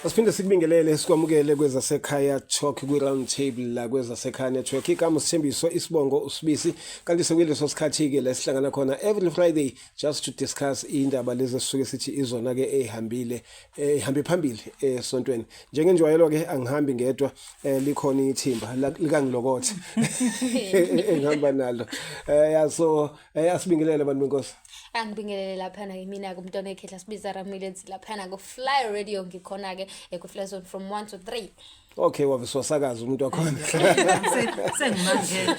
Asiphinde sikubingelele sikwamukele kwezasekhaya talk kwi-round table la kwezasekhaya network. Igama uSithembiso, isibongo uSibisi, kanti sekuyileso sikhathi-ke la sihlangana khona every Friday just to discuss indaba lezi esisuke sithi izona-ke ey'hambile ehambe phambili esontweni. Njengenjwayelo-ke angihambi ngedwa, likhona ithimba likangilokothe engihamba nalo. Ya, so asibingelele bantu benkosi. Angibingelele laphana mina-ke umntwana ekhehla sibiza Ramilensi laphana ku-Fly Radio, ngikhona-ke ku-Fly Zone from 1 to 3. Okay, waviswasakaza umuntu wakhona. Sengimangele.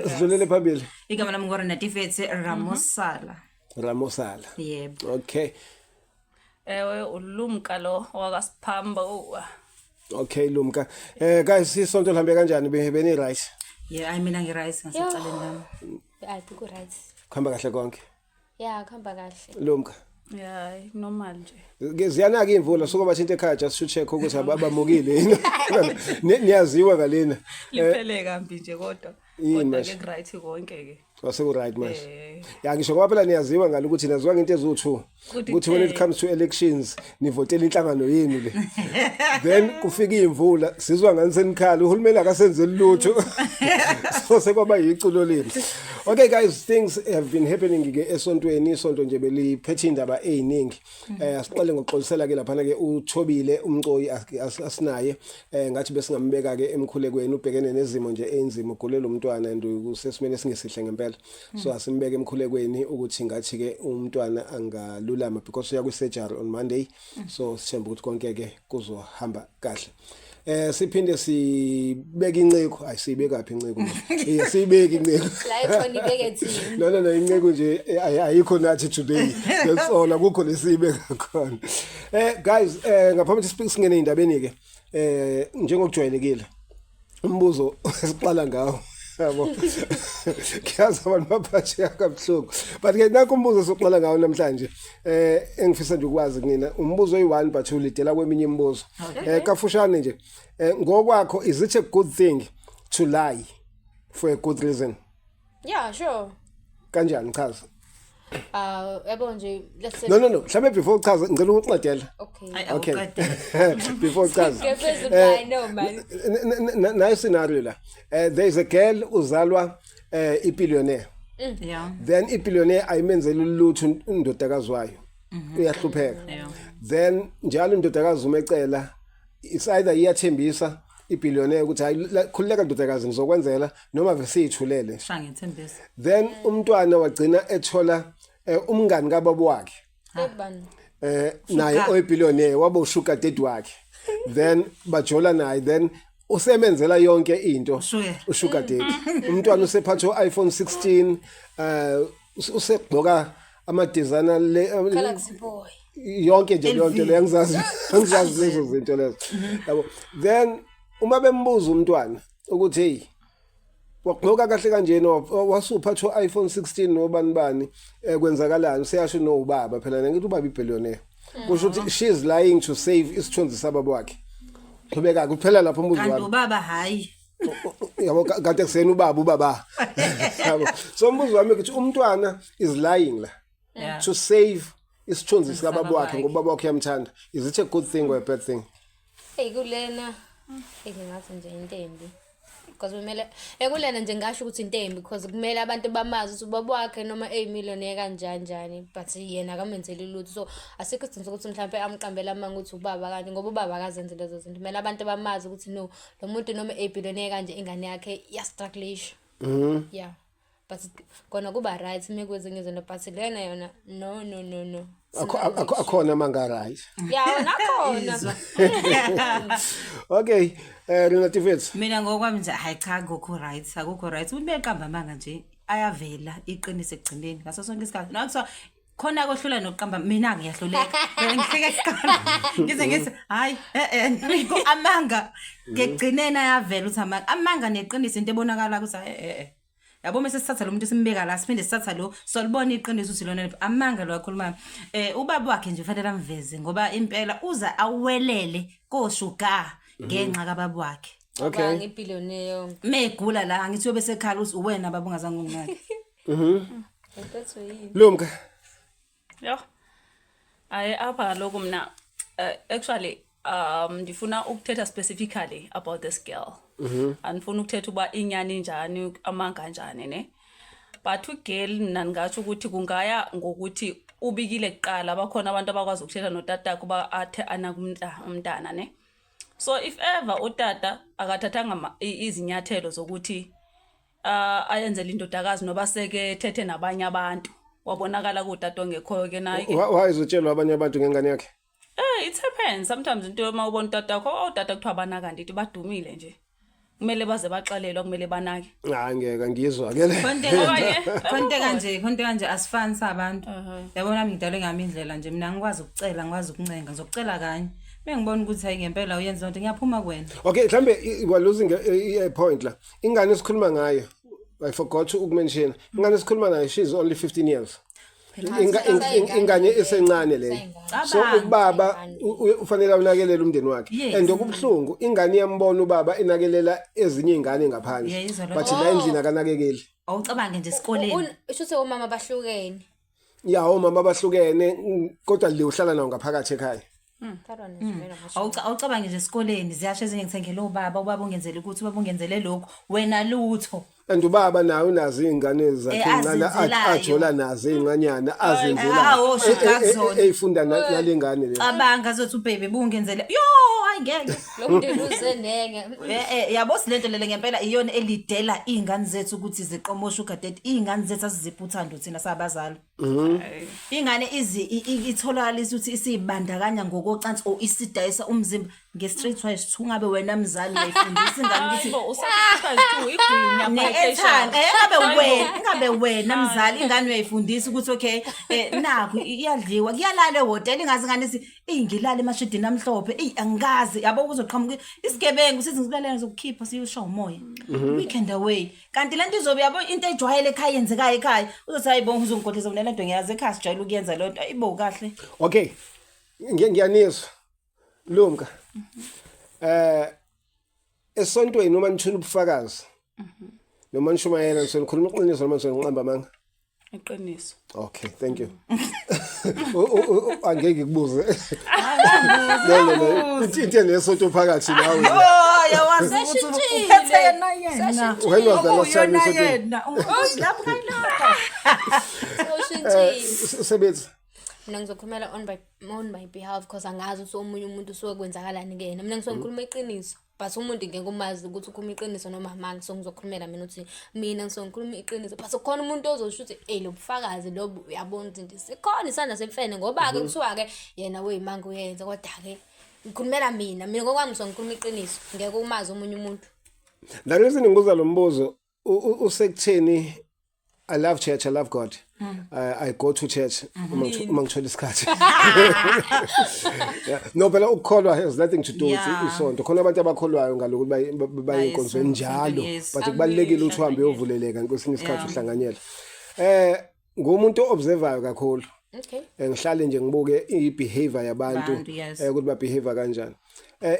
Sidlulele phambili. Igama lami nguRenatifetsi Ramosala. Ramosala. Yebo. Okay. Ewe, ulumka lo wakasiphamba. Okay, Lumka. Guys, isonto lihambe kanjani? Beni right? Yeah, I mina ngi-right ngasecaleni lami. Hayi, ku-right. Kuhamba kahle konke? Ya, kuhamba kahle. Lumka. Ya, normal nje. Ke ziyanaka imvula suka bathinta ekhaya just to check ukuthi abamukile yini. Niyaziwa kalena. Liphele kambi nje kodwa. Yini Kodwa manje? ke ku-right konke ke. Wase right manje. Eh. Ya, ngisho ngoba phela niyaziwa ngalo ukuthi naziwa ngento eziwu2. Ukuthi Ukuthi when it comes to elections nivotela inhlangano yenu le. Then kufika imvula sizwa ngani senikhala uhulumeni akasenzeli lutho. So sekwaba yiculo leli. Okay guys, things have been happening ke esontweni, isonto nje beliphethe indaba eziningi. Asiqale ngokuxolisela ke lapha ke uThobile umcoyi asinaye, ngathi besingambeka ke emkhulekweni, ubhekene nezimo nje enzima, ugulela umntwana and usesimene esingesihle ngempela. So asimbeke emkhulekweni ukuthi ngathi ke umntwana angalulama because uya kwi surgery on Monday. So sithemba ukuthi konke ke kuzohamba kahle. Siphinde sibeke inceko, ayisibeka phi inceko? Iya, siyibeke inceko. La ikhona, ibeke thina. No, inceko nje ayikho nathi today. That's all, akukho lesiyibeka khona. Guys, ngaphambi ukuthi singene indabeni ke, njengokujwayelekile umbuzo esiqala ngawo, yabo, ngiyazi abantu baphatheka kabuhlungu, but ke nakho umbuzo sokuqala ngawo namhlanje engifisa nje ukwazi kunina, umbuzo oyi-one but ulidela kweminye imibuzo. Kafushane nje, ngokwakho, is it a good thing to lie for a good reason? Yeah, sure. Kanjani? Chaza. Yabo nje, let's say No, mhlawumbe before uchaza ngicela ukuqedela. Okay. Ayi, Okay. awuqedele. Before uchaza. Ngephezulu, I know man. Nayo scenario la, there is a girl uzalwa i-billionaire. Then i-billionaire ayimenzeli lutho indodakazi wayo, uyahlupheka. Then njalo indodakazi uma ecela, it's either iyathembisa i-billionaire ukuthi hayi, khululeka ndodakazi, ngizokwenzela, noma vesiyithulele. Shaya ngethembisa. Then umntwana wagcina ethola umngani kababa wakhe. Ebani? Naye oyi-billionaire, waba u-sugar daddy wakhe, then bajola naye, then usemenzela yonke into. Usuke. U-sugar daddy, umntwana usephathe u-iPhone 16, usegqoka ama designer le Galaxy boy. Yonke nje leyo nto LV. leyo, angizazi lezo zinto lezo, yabo. Then uma bembuza umntwana ukuthi hey, wagqoka kahle kanjena, wasuphatha u-iPhone 16 nobani bani, kwenzakalani, useyasho no ubaba phela, ngithi ubaba i-billionaire. Kusho ukuthi she is lying to save isithunzi sababa wakhe. Qhubeka, kuphela lapho umbuzo Kanti wami. ubaba hayi. Yabo, kanti ekuseni ubaba, yabo. So umbuzo wami ukuthi umntwana is lying la to save isithunzi sikababa wakhe wakhe. ngoba ubaba wakhe uyamthanda. Is it a good thing or a bad thing? Hey, kulena, hey, ngingathi nje into embi. Because kumele ekulena nje ngasho ukuthi into embi because kumele abantu bamazi ukuthi ubaba wakhe noma eyi-millionaire kanjani njani, but yena akamenzeli lutho, so asikho isidingo sokuthi mhlawumpe amqambele amanga ukuthi ubaba kanje, ngoba ubaba akazenzi lezo zinto. Kumele abantu bamazi ukuthi no, lo muntu noma eyi-billionaire kanje, ingane yakhe iya-strugglisha. Yeah, but kona kuba right uma kwezinye izinto, but lena yona, no, no, no, no. Akhona amanga right. Ya, wona akhona. Okay, Renate Fitz. Mina ngokwami nje, hayi cha, akukho right, akukho right. Umuntu beqamba amanga nje ayavela iqiniso ekugcineni ngaso sonke isikhathi. Noma kuthiwa khona kohlula nokuqamba, mina ngiyahluleka. Vele ngihleke kuqala. Ngize ngithi hayi, amanga ngekugcineni ayavela ukuthi amanga. Amanga neqiniso into ebonakala ukuthi hayi, Yabo, mase sithatha lo muntu simbeka la, siphinde sithatha lo, solibona iqiniso ukuthi lona amanga lo akhulumayo. Ubaba wakhe nje ufanele amveze ngoba impela uza awelele ko-sugar ngenxa kababa wakhe. Okay. Ngi-billionaire yonke. Megula la, angithi uyobe sekhala ukuthi uwena baba ungazange unginake. Into yini? Lumka. Yo. Hayi, apha kaloku mna Actually ndifuna ukuthetha specifically about this girl. Andifuna ukuthetha uba inyani njani amanga njani ne. But ugirl mna ndingatsho ukuthi kungaya ngokuthi ubikile kuqala bakhona abantu abakwazi ukuthetha notatakhe uba athe anake umntana ne. So if ever utata akathathanga izinyathelo zokuthi ayenzele indodakazi noba seke thethe nabanye abantu wabonakala kuwutata ongekhoyo ke naye ke. Wayezotshelwa abanye abantu ngengane yakhe? It happens sometimes into uma ubona utata wakho, otata kuthiwa banaka, ndithi badumile nje, kumele baze baxelelwa, kumele banake. Hayi, ngeke ngizwa ke le. Khonto kanje asifani sabantu. Yabona, mina ngidalwe ngami indlela nje. Mina ngikwazi ukucela, ngikwazi ukuncenga, ngizokucela kanye. Mengibona ukuthi hayi, ngempela uyenza lonto, ngiyaphuma kuwena. Okay, mhlambe we are losing a point la. Ingane esikhuluma ngayo, I forgot ukumention. Ingane esikhuluma ngayo, she is only 15 years. Ingane esencane leyo. So Cabanga. Ubaba ufanele awunakelele umndeni wakhe. Yes. And okubuhlungu, ingane iyambona ubaba enakelela ezinye izingane ngaphandle. Yeah, izwa But la endlini akanakekeli. Awucabange nje esikoleni. Shuthi omama bahlukene. Ya, omama abahlukene, kodwa le uhlala nawo ngaphakathi ekhaya. That one is very much. Awucabange nje esikoleni ziyasho ezinye, ngithengele ubaba, ubaba ungenzele ukuthi, ubaba ungenzele lokhu, wena lutho. And ubaba naye unazo iy'ngane zakhe ey'ncane Azenzelayo. ajola nazo ey'ncanyana Ah, azenzelayo. oh, sugar kuzona. Ey'funda nale ngane le. Cabanga azothi ubhebe bungenzele. Yo, hayi ngeke. Lo mndeni uzenenge. Yabo, silento lele ngempela iyona elidela iy'ngane zethu ukuthi ziqomoshe sugar daddy. Iy'ngane zethu asiziphe uthando thina sabazali. Ingane izi itholakala ukuthi isibandakanya ngokocansi or isidayisa umzimba nge-street wise two, ngabe wena mzali uyayifundisa ingane ukuthi Hayibo, usathi igwinya. Ne-airtime, ngabe wena mzali ingane uyayifundisa ukuthi okay, nakhu iyadliwa, kuyalala ehhotela, ingazi ingane ithi eyi, ngilala emashidini amhlophe, eyi, angikazi, yabo, kuzoqhamuka isigebengu sithi ngisilalela, ngizokukhipha siyosha umoya weekend away. Kanti lento izobe, yabo, into ejwayele ekhaya yenzekayo ekhaya, uzothi hayi bo, uzongikhohlisa mina, lento ngiyazi ekhaya sijwayele ukuyenza leyo nto, ayibo kahle. Okay, ngiyanizwa Lumka. Esontweni uma nithula ubufakazi noma nishumayela, nisonikhuluma iqiniso noma nisoniqamba amanga? Iqiniso. Okay, thank you. Angeke ngikubuze. No, into nesonto phakathi nawe. Oh, yawazi ukuthi Seshintshile. uphethe yena yena. When was the last time Okuyona esontweni? yena. Lapho kayilapha. Ushintshile. Sebenzi. Mina ngizokhulumela on my behalf because angazi ukuthi omunye umuntu usuke kwenzakalani kuyena. Mina ngisuke ngikhuluma iqiniso. But umuntu ngeke umazi ukuthi ukhuluma iqiniso noma amanga, so ngizokhulumela mina ukuthi mina ngisuke ngikhuluma iqiniso. But kukhona umuntu ozosho ukuthi ey, lo bufakazi lobu, uyabona ukuthi nje sikhona isandla semfene, ngoba-ke kuthiwa-ke yena weyimanga uyenza, kodwa-ke ngikhulumela mina. Mina ngokwami ngisuke ngikhuluma iqiniso, ngeke umazi omunye umuntu. La reason ngibuza lo mbuzo usekutheni I love church, I love God. I go to church uma ngithola isikhathi. Yeah. No, phela ukukholwa has nothing to do with isonto. Khona abantu abakholwayo ngalokhu baye enkonzweni njalo. But kubalulekile ukuthi uhambe uyovuleleka kwesinye isikhathi, uhlanganyele. Ngumuntu observayo kakhulu. Ngihlale nje ngibuke i-behavior yabantu, Bantu, yes. ukuthi ba behave kanjani.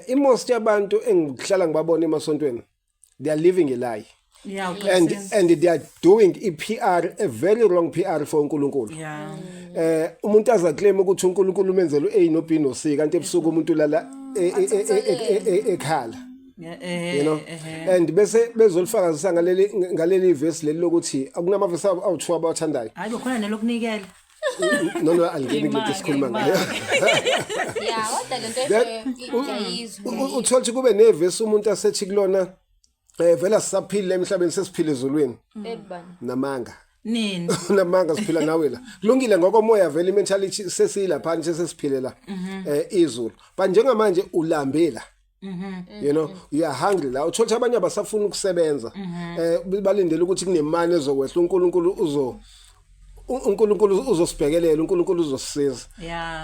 I-most yabantu engihlala ngibabona emasontweni, they are living a lie. And they are doing i-PR, a very wrong PR for uNkulunkulu. Umuntu aza claim ukuthi uNkulunkulu umenzele uA no B no C, kanti ebusuku umuntu ulala ekhala. And bese bezolifakazisa ngaleli verse leli lokuthi akunamavesi awu2 abathandayo. Hayi bo, khona nelokunikela. No, alingeni kulento esikhuluma ngayo. Yeah, kodwa lento esho ngiyayizwa. Uthola ukuthi kube nevesi umuntu asethi kulona vela sisaphila emhlabeni, sesiphila ezulwini. Ebani. Namanga. Nini? Namanga, siphila nawe la. Kulungile, ngokomoya vele imentality sesiyilaphana nje, sesiphile la izulu, but njengamanje ulambela, you are hungry la. Uthola ukuthi abanye abasafuna ukusebenza, balindele ukuthi kunemali ezokwehla, uNkulunkulu uzosibhekelela, uNkulunkulu uzosisiza.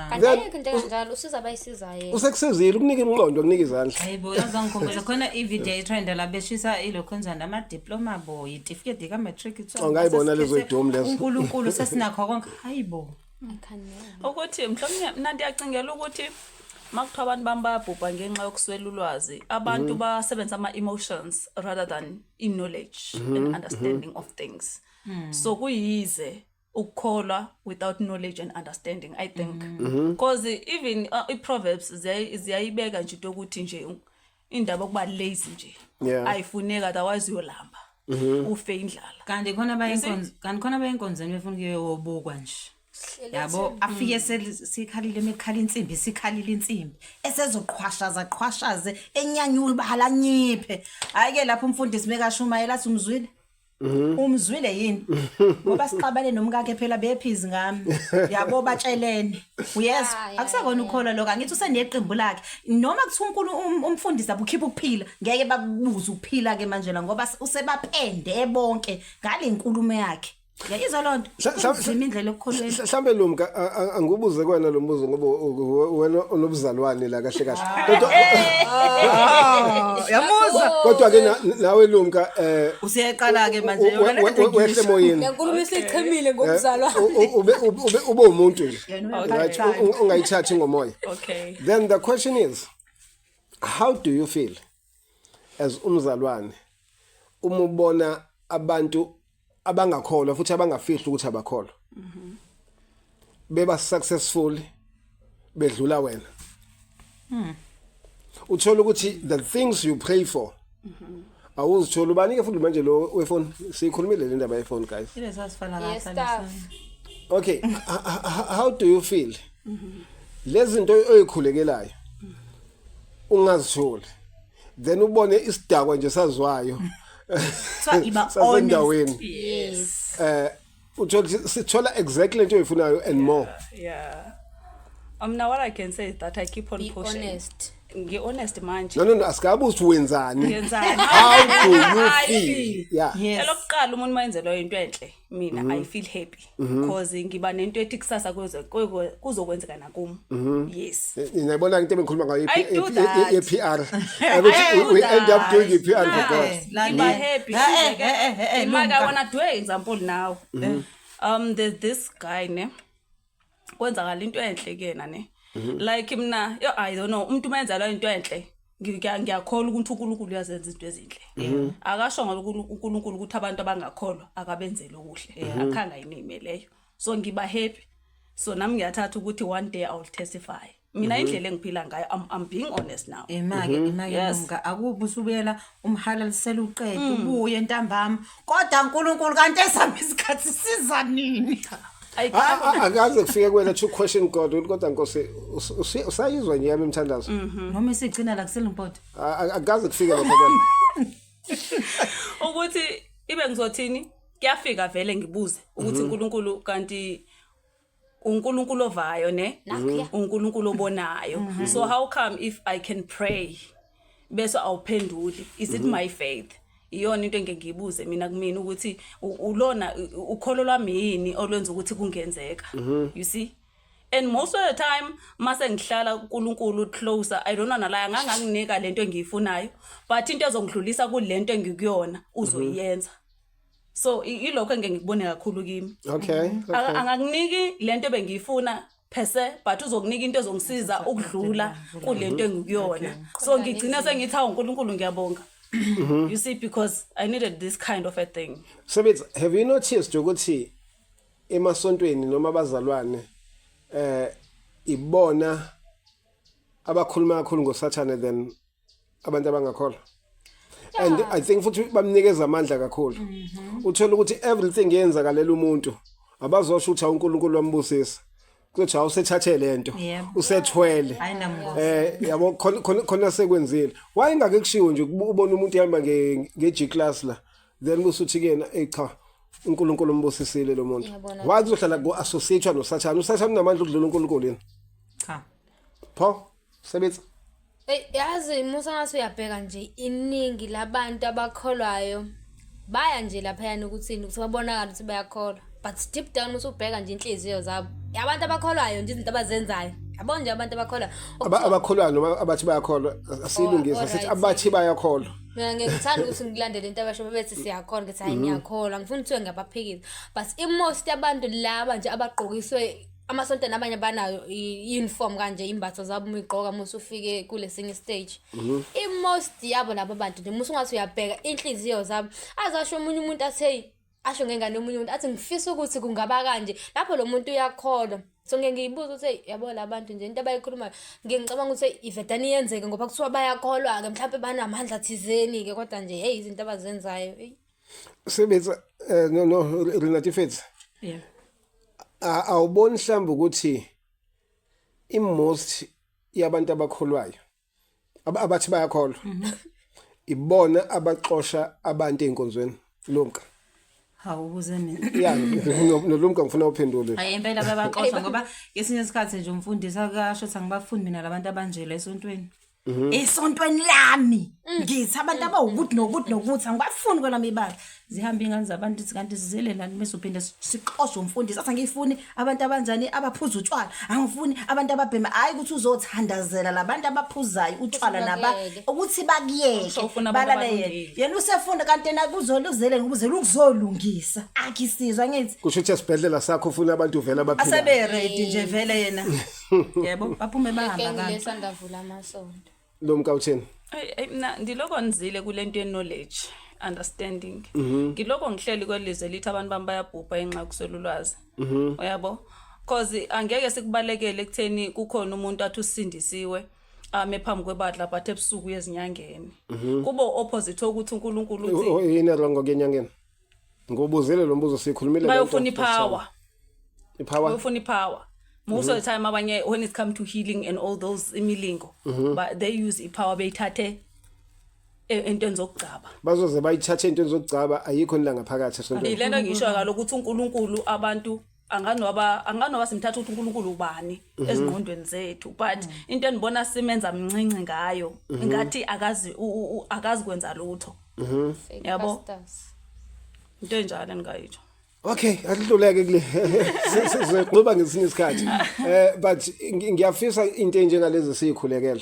Kanti ayikho into enjalo, usiza abayisizayo yena. Usekusizile ukunika imiqondo, ukunika izandla. Hayibo, yazi ngikhumbuza khona ivideo etrenda la beshisa ilokhunjani ama-diploma bo, itifiketi ka-matric. Oh, ngayibona lezo yidomu lezo. UNkulunkulu sesinakho konke, hayibo. I can't know. Ukuthi mhlawumbe mna ndiyacingela ukuthi makuthiwa abantu bami bayabhubha ngenxa yokuswela ulwazi, abantu basebenzisa ama-emotions rather than i-knowledge and understanding of things, so kuyize. Ukukholwa without knowledge and understanding, I think, because even i-Proverbs ziyayibeka nje into yokuthi nje indaba yokuba lazy nje ayifuneki, otherwise uyolamba, ufe indlala. Kanti khona abayenkonzweni befuna ukuyobukwa nje, yabo, afike sikhalile, mekhala insimbi, sikhalile insimbi, esezoqhwashaza qhwashaze, enyanyula bahalanyiphe. Hayi ke, lapho umfundisi mekashumayela athi, "Umzwile? Umzwile yini? Ngoba sixabane nomkakhe phela, bephizi ngami, yabo, batshelene." Uyezwa? Akusekona ukholwa lokho. Angithi useneqembu lakhe, noma kuthiwa uNkulu umfundisi abukhipha ukuphila, ngeke bakubuze ukuphila ke manje la, ngoba usebaphende bonke ngale nkulumo yakhe. Yayizwa lonto. Kunzima indlela yokukholweni. Mhlambe Lumka, angikubuze kwena lo mbuzo ngoba wena onobuzalwane la kahle kahle, kodwa Yamuzwa. Kodwa ke nawe Lumka, Usiyaqala ke manje. Wehle emoyeni. Le nkulumo isichemile ngokuzalwa. Ube umuntu nje. Yena Right, ungayithathi ngomoya. Okay. Then the question is, how do you feel as umzalwane uma ubona abantu abangakholwa futhi abangafihli ukuthi abakholwa beba successful bedlula wena? Uthola ukuthi the things you pray for awuzithola. Ubani ke futhi manje lo wefone? Siyikhulumile le ndaba yefone, guys. Ile sasifana Yes, kahle. Staff. Okay, how do you feel lezi zinto oyikhulekelayo ungazitholi, then ubone isidakwa nje saziwayo Kuthiwa iba sasendaweni, Yes. Uthola sithola exactly into oyifunayo and more? Yeah, now what I can say is that I keep on Be pushing. honest. Ngi-honest manje. No, asikabuzi ukuthi wenzani. Ngenzani? How do you I feel? feel. Yeah. Yes. Elokuqala, umuntu mayenzelwa into enhle, mina I feel happy because ngiba nento ethi kusasa kuzokwenzeka nakum. Yes. Niyayibona into ebengikhuluma ngayo? I do that. Ye-PR, ukuthi we end up doing i-PR for God. Ngiba happy. Imake, I wanna do an example now. There's this guy ne, kwenzakala into enhle kuyena ne. Like mina, yo, I don't know, umuntu mayenzelwa into enhle, ngiyakholwa ukuthi uNkulunkulu uyazenza izinto ezinhle. Akasho ngoba uNkulunkulu ukuthi abantu abangakholwa akabenzele okuhle, akhange ayinime leyo. So ngiba happy. So nami ngiyathatha ukuthi one day I will testify. Mina indlela engiphila ngayo, I'm being honest now. Imake, imake. Yes. Lumka, akubi usubuyela umhalalisela uqede, ubuye ntambama, kodwa uNkulunkulu, kanti esami isikhathi siza nini? I Akaze kufike kuwena to question God ukuthi, "Kodwa Nkosi, usayizwa nje yami imithandazo?" Noma isigcina la kuselimpoto. Akaze kufike lapho kuwena? Ukuthi ibe ngizothini, kuyafika vele ngibuze ukuthi uNkulunkulu, kanti uNkulunkulu ovayo ne, Nakhuya. uNkulunkulu obonayo, so how come if I can pray bese awuphenduli? Is it my faith? Iyona into engeke ngiyibuze mina kumina ukuthi ulona ukholo lwami yini olwenza ukuthi kungenzeka, you see? And most of the time mase ngihlala kuNkulunkulu closer, I don't wanna lie, anganginika lento engiyifunayo, but into ezongidlulisa kulento engikuyona uzoyenza. So ilokho engeke ngikubone kakhulu kimi. Angakuniki lento ebengiyifuna per se, but uzokunika into ezongisiza ukudlula kulento engikuyona. So ngigcina sengithi, "Hawu uNkulunkulu, ngiyabonga," you see, because I needed this kind of a thing. Sebethu, have you noticed ukuthi emasontweni noma abazalwane ibona abakhuluma kakhulu ngoSathane than abantu abangakholwa? And I think futhi bamnikeza amandla kakhulu. Uthola ukuthi everything yenzakalela umuntu, abazosho ukuthi uNkulunkulu wambusisa, kuthi awusethathe lento, usethwele. Ayinamngozi. Yabo, khona sekwenzile wayengake kushiwo nje, ubona umuntu ehamba nge G class la, then kusuthi kuyena, "Ey cha, uNkulunkulu umbusisile lo muntu." Ngiyabona. Why kuzohlala ku associate noSathane? USathane unamandla ukudlula uNkulunkulu yini? Cha. Pho sebetsa. Ey, yazi Musa, ngathi uyabheka nje, iningi labantu abakholwayo baya nje laphayana ukuthini, ukuthi babonakala ukuthi bayakholwa, but deep down usubheka nje inhliziyo zabo, abantu abakholwayo nje, izinto abazenzayo, yabo nje, abantu abakholwayo. Abakholwayo noma abathi bayakholwa, asiyilungise. Oh, sithi alright. abathi bayakholwa. Mina ngikuthanda ukuthi ngilandele into abasho bethi siyakholwa, ngithi hayi, ngiyakholwa, ngifuna ukuthiwe ngiyabaphikisa. But i-most yabantu laba nje abagqokiswe amasonto, nabanye banayo i-uniform kanje, imbatho zabo uma uyigqoka uma usufike kulesinye stage, i-most yabo labo bantu nje, musa ungathi uyabheka inhliziyo zabo, azasho omunye umuntu athi, "Hey." Asho ngengane yomunye umuntu athi ngifisa ukuthi kungaba kanje. Lapho lo muntu uyakholwa. So ngeke ngiyibuza ukuthi hey yabo labantu nje into abayikhulumayo ngike ngicabanga ukuthi hey ivedane iyenzeke ngoba kuthiwa bayakholwa-ke mhlawumpe banamandla thizeni-ke kodwa nje hey izinto abazenzayo eyi. Sebetsa no no Renate Fetsi. Yeah. Awuboni mhlawumbe ukuthi i most yabantu abakholwayo abathi bayakholwa ibona abaxosha abantu einkonzweni Lumka. Hawu ubuze mina. Yeah, noLumka ngifuna uphendule. Hayi impela babaxosha ngoba ngesinye isikhathi nje umfundisi akasho ukuthi angibafuni mina labantu abanjela esontweni. Esontweni lami ngithi abantu abawukuthi nokuthi nokuthi angibafuni kwelami ibala. Zihamba ingane zabantu kanti zizele lani bese uphinde sixoshe umfundisi athi angifuni abantu abanjani abaphuza utshwala angifuni abantu ababhema hayi ukuthi uzothandazela labantu abaphuzayo utshwala naba bakuyeke. ukuthi bakuyeke So ufuna abantu balale yena abalungile. yena usefunda kanti yena kuzoluzele ngokuzela ukuzolungisa akhisizwa ngithi Kusho ukuthi esibhedlela sakho ufuna abantu vele abaphila. asebe ready nje vele yena yebo baphume bahamba Genge kanti lesandavula amasonto. Lumka uthini? Ayi, ayi, mna ndiloko ndizile kule nto ye-knowledge understanding ngiloko ngihleli kwelizwe lithi abantu bami bayabhubha ngenxa yokuswela ulwazi uyabo cause angeke sikubalekele ekutheni kukhona umuntu athi usindisiwe ame phambi kwebandla but ebusuku uyezinyangeni kube opposite ukuthi uNkulunkulu uthi Yini wrong ngenyangeni? Ngobuzele lo mbuzo sikhulumile lento bayofuna first time. ipower Ipower. bayofuna ipower most of the time abanye when it come to healing and all those imilingo but they use ipower beyithathe entweni zokugcaba Bazoze bayithathe into zokugcaba ayikho nila ngaphakathi esontweni. Yilento ngisho kaloku ukuthi uNkulunkulu abantu anganoba simthatha ukuthi uNkulunkulu ubani ezingqondweni zethu but into endibona simenza mncinci ngayo ngathi akazi akazi kwenza lutho. Fake Yabo. pastors. Into enjalo engingayitsho. Okay, asidluleke kule. Sizoqhuba ngesinye isikhathi. But ngiyafisa into enjengalezi siyikhulekela.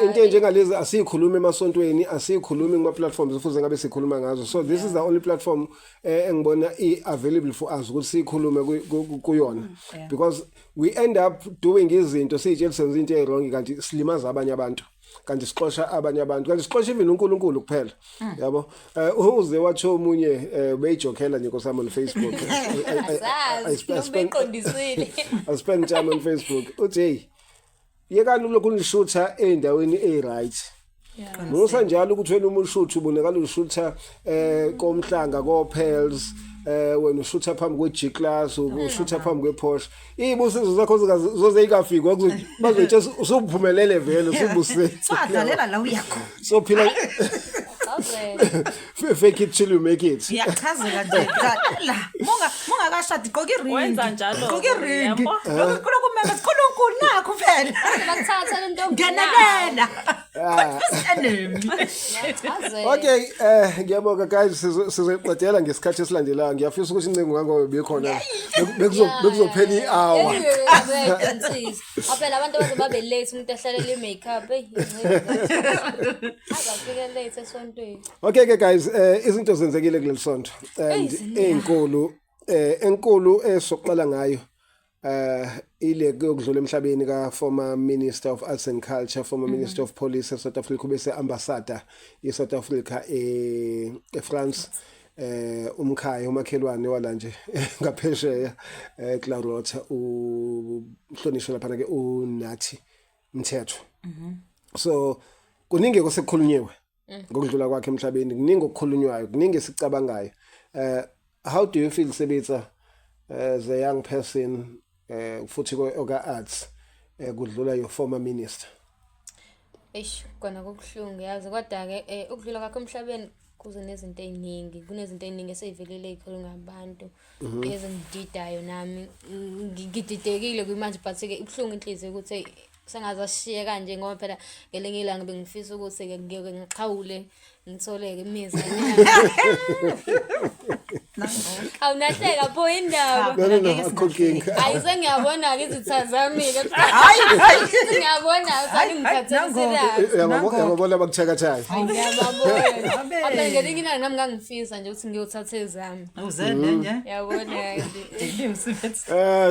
Into enjengalezi asiyikhulumi emasontweni, asiyikhulumi kuma platforms futhi ngabe sikhuluma ngazo. So this is the only platform engibona i available for us ukuthi siyikhulume kuyona. Because we end up doing izinto siyitshela senza into e-wrong kanti silimaza abanye abantu. Kanti sixosha abanye abantu kanti sixosha even uNkulunkulu kuphela yabo uze wathi omunye beyijokela nje nkosami on Facebook. Asazi, noma beqondisile. I spend time on Facebook uthi hey yekani lokhu nishutha endaweni e-right Musa njalo ukuthi wena uma ushutha ubonakala ushutha komhlanga ko Pearls wena ushutha phambi kwe G class ushutha phambi kwe Porsche izibusiso zakho zoze ikafiki bazoyitshe usuphumelele vele usubusise Swadlalela la uyakhona so phila Chazela. fake it till you make it Ngiyachazeka nje la mungakashadi gqoka iringi Wenza njalo, gqoka iringi yabo. lokhu kuloko uNkulunkulu nakho phela Bakuthatha le ntombi. ngenelela confuse enemy Chazela. Okay ngiyabonga guys sizoqedela ngesikhathi esilandelayo ngiyafisa ukuthi incingo kangobe bekhona bekuzophela i-hour Phela abantu baze babe late umuntu ehlalele i-makeup eyi azafike late esontweni. Okay ke guys izinto zenzekile kuleli sonto and ezinkulu enkulu esoqala ngayo ile yokudlula emhlabeni ka former Minister of Arts and Culture former Minister of Police e South Africa ubese ambassador ye South Africa e France umkhaya umakhelwane wala nje ngaphesheya Clarota uhlonishwa lapha ke uNathi Mthethwa so kuningi osekukhulunyiwe ngokudlula kwakhe emhlabeni kuningi okukhulunywayo kuningi esicabangayo how do you feel Sebetsa as a young person futhi oka arts kudlula your former minister? Eish kona kubuhlungu yazi kodwa ke ukudlula kwakhe emhlabeni kuze nezinto eziningi kunezinto eziningi eseyivelele ezikhulunywa ngabantu ezingididayo nami ngididekile kwimanje but ke ibuhlungu inhliziyo ukuthi sengaze asishiye kanje ngoba phela ngelinye ilanga bengifisa ukuthi ke ngeke ngixhawule ngitholeke imizi. Awunahleka pho indaba. No no no akukho nkinga. Hayi sengiyabona-ke izitha zami-ke. Hayi hayi Sengiyabona ukuthi ngithatheliselaphi. Uyababona abakuthakathayo. Ngiyababona. Apha ngelinye ilanga nami ngangifisa nje ukuthi ngiyothatha ezami. Uzele nje. Yabona nje.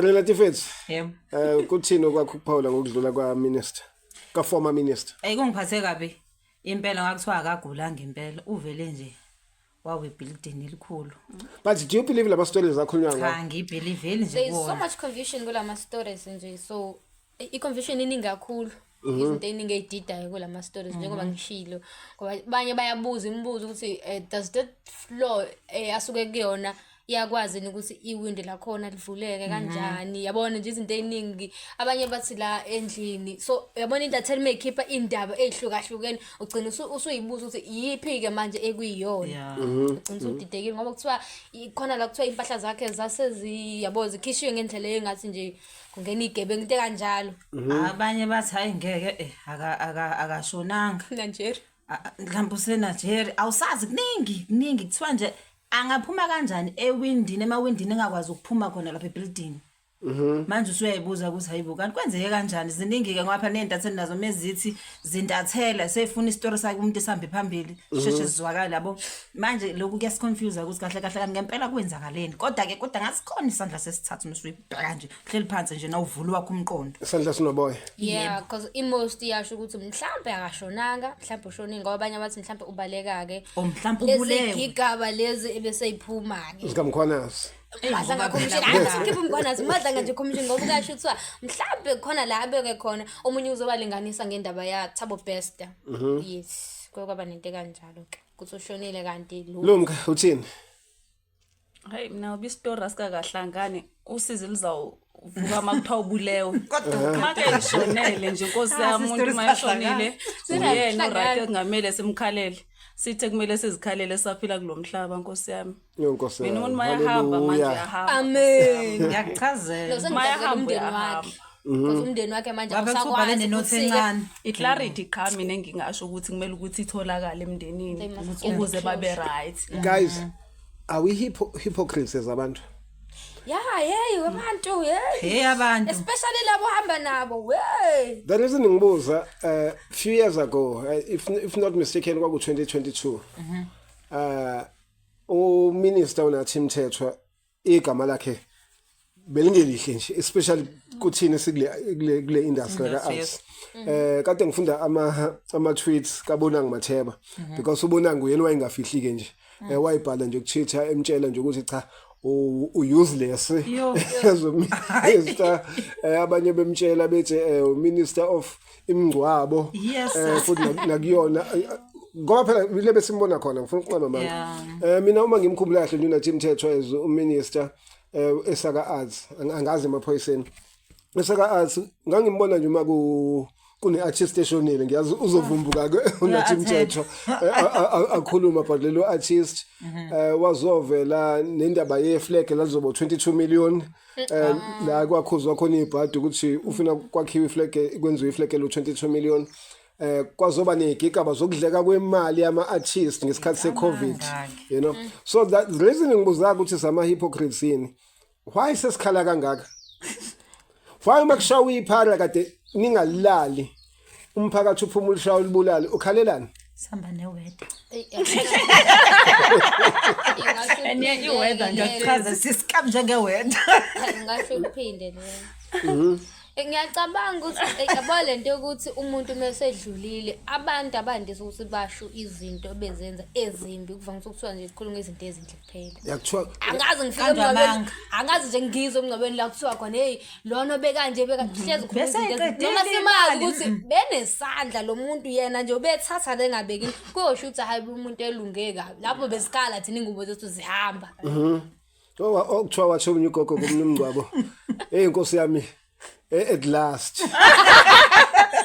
Relative Fethu. Yebo. Kuthini okwakho ukuphawula ngokudlula kwa minister ka former minister? Ey kungiphathe kabi. Impela ngakuthiwa akagulanga impela uvele nje. Wawebuilding elikhulu. But do you believe lama stories akhulunywa ngawo? Cha, ngiyibhiliveli nje There is so kuwona. much confusion kulama stories nje, so i-confusion iningi kakhulu, izinto ey'ningi ey'didayo kulama stories, njengoba ngishilo, ngoba abanye bayabuza imibuzo ukuthi does that floor asuke kuyona iyakwazi yini ukuthi iwindi lakhona livuleke kanjani, yabona nje izinto ey'ningi. Abanye bathi la endlini, so yabona intatheli uma ikhipha iy'ndaba ey'hlukahlukene, ugcina usuyibuza ukuthi iyiphi-ke manje ekuyiyona. Ugcina usudidekile ngoba kuthiwa khona la kuthiwa iy'mpahla zakhe zasezi, yabo, zikhishiwe ngendlela engathi nje kungena iy'gebengu, into ekanjalo. Abanye bathi hayi ngeke, akashonanga. Nigeria. Mhlawumbe useNigeria, awusazi, kuningi kuningi. Kuthiwa nje angaphuma kanjani ewindini, emawindini engakwazi ukuphuma khona lapha ebuilding. Manje usuyayibuza ukuthi hayibo, kanti kwenzeke kanjani? Ziningi-ke ngoba phela ney'ntatheli nazo mezithi zintathela seyifuna isitori sakhe umuntu esihambe phambili, sheshe sizwakale, yabo. Manje lokhu kuyasiconfuse ukuthi kahle kahle kanti ngempela kwenzakaleni. Kodwa-ke kodwa ngasikhona isandla sesithathu mesuyibheka nje, hleli phansi nje nawuvula wakho umqondo. Isandla sinoboya. Yeah, because i-most iyasho ukuthi mhlampe akashonanga, mhlampe ushonile, ngoba abanye bathi mhlampe ubaleka-ke. Or mhlampe Lezi ubulewe. gigaba lezi ebeseyiphuma-ke. ZikaMkhwanazi. Madlanga commission, angithi ngikhiphe uMkhwanazi, Madlanga nje commission, ngoba kuyasho kuthiwa mhlampe khona la abeke khona omunye uzobalinganisa ngendaba ya Thabo Bester. Yes, kuye kwaba nento ekanjalo-ke ukuthi ushonile kanti lo. Lumka, uthini? Hayi, mina ngoba isitori asikakahlangani, usizi lizawuvuka uma kuthiwa ubulewe. Make ngishonele nje, nkosi yami, umuntu isitori uma eshonile Sihlangana. uyena uright ekungamele simkhalele. Sithe kumele sizikhalele saphila kulo mhlaba, nkosi yami. Yo, Nkosi Mina umuntu yami. mayahamba manje Hallelujah. uyahamba. Amen. Ngiyakuchazela. Lo sengidabukela Mayahamba umndeni uyahamba. wakhe. Because umndeni wakhe manje Ngabe kuthiwa ubhale awusakwazi nenothi ukuthi-ke encane. I-clarity qha mina engingasho ukuthi kumele ukuthi itholakale emndenini They must get ukuze the babe right. Guys, are we hypocrites as abantu? Yeah, hey, abantu, hey. Hey abantu. Especially labo hamba nabo, hey. The reason ngibuza, few years ago, if not mistaken, kwaku 2022. Uminister uNathi Mthethwa, igama lakhe belingelihle nje, especially kuthina sikule kule industry ka arts. Kade ngifunda ama tweets kaBonang Matheba, because uBonang uyena wayengafihlike nje. Wayibhala nje ku Twitter emtshela nje ukuthi cha, u useless Yo. as a minister. Abanye bemtshela bethi minister of imingcwabo. Futhi nakuyona, ngoba phela ile besimbona khona, ngifuna ukuqamba manje. Mina uma ngimkhumbula kahle nje uNathi Mthethwa as uminister esaka arts, angazi emaphoyiseni, esaka arts, ngangimbona nje uma ku kune artist eshonile, ngiyazi uzovumbuka ke uNathi Mthethwa akhuluma about lelo artist. Wazovela nendaba ye flag lazoba 22 million, la kwakhuzwa khona ibhadi ukuthi ufuna kwakhiwa iflag, kwenziwe iflag lo 22 million. Kwazoba nezigigaba zokudleka kwemali yama artist ngesikhathi seCovid. Amanga-ke. So that the reason ngibuza ukuthi sama hypocrites yini, why sesikhala kangaka? Why uma kushawa iphara kade ningalali, umphakathi uphuma ulishawa ulibulale, ukhalelani? Sihamba neweather. And yeah, i-weather nje. Chaza sisikam njengeweather. Ngasho ukuphinde leyo. Ngiyacabanga ukuthi yabo lento yokuthi umuntu uma esedlulile, abantu abandisa ukuthi basho izinto ebezenza ezimbi, kuvamise ukuthiwa nje kukhulunywa izinto ezinhle kuphela. Yakuthiwa Angazi ngifike Kanti emngcwabeni, amanga. angazi nje ngizwe emngcwabeni la kuthiwa khona hey, lona bekanje beka hlezi khuluma Bese izinto eqedile noma simazi imali. ukuthi benesandla lo muntu, yena nje ubethatha lengabeki, kuyosho ukuthi hayi, umuntu elunge kabi lapho besikala thina ingubo zethu zihamba. Oh, kuthiwa wathi omunye ugogo komunye umngcwabo, hey inkosi yami, at last.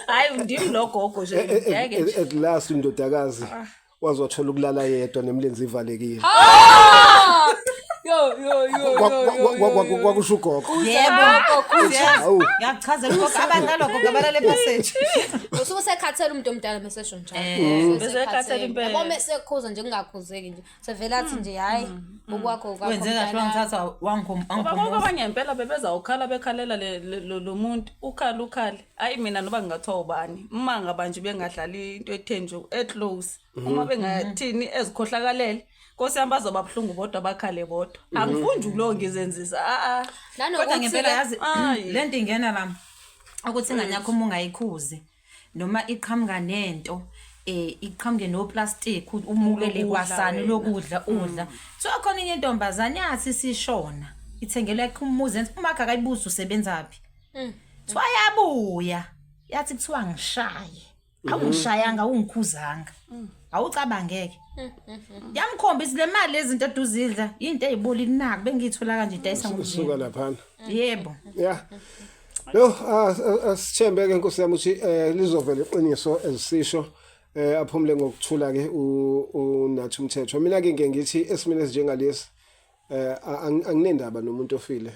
Hayi, ndim lo gogo nje, ngeke nje. At last indodakazi wazothola ukulala yedwa nemlenze ivalekile. Yo yo yo. Kwakusho ugogo. Yebo. Hawu. Ngiyakuchazela ugogo, abantu nalogogo abalale passage. Usuke usekhathele umuntu omdala mesesho njalo. Besekhathele impela. Yabo, mesekhuza nje kungakhuzeki nje, sevele athi nje hayi, okwakho kwakho. Wenze kahle. Mntanami. Wangithatha Ngoba konke abanye ngempela bebezawukhala bekhalela lo muntu, ukhale ukhale. Hayi, mina noba ngingathiwa ubani, uma ngaba nje bengadlali into ethe nje eclose, uma bengathini ezikhohlakalele, nkosi yami, bazoba buhlungu bodwa, bakhale bodwa. Angifuni nje ukulowo ngizenzisa, a-a. Kodwa Nanokuthi ngempela yazi Ayi. lento ingena la ukuthi ingane yakho uma ungayikhuzi noma iqhamuka nento. Iqhamuke no-plastic umukele Lokudla kwasani wena. lokudla udla. Kuthiwa khona enye intombazane yathi sishona ithengelwe yakhe umuzi enza umakhe akayibuza usebenzaphi. Kuthiwa yabuya yathi kuthiwa ngishaye. Awungishayanga awungikhuzanga. Awucabangeke. Yamkhombisa le mali lezinto eduzidla into eziboli naku bengiyithola kanje idayisa Usuka ngomzimba. laphana. Yebo. Yeah. Lo asithembe ke Nkosi yami ukuthi lizovela iqiniso ezisisho aphumule ngokuthula ke uNathi Mthethwa. Mina ke ngeke ngithi esimene esinjengalesi anginendaba nomuntu ofile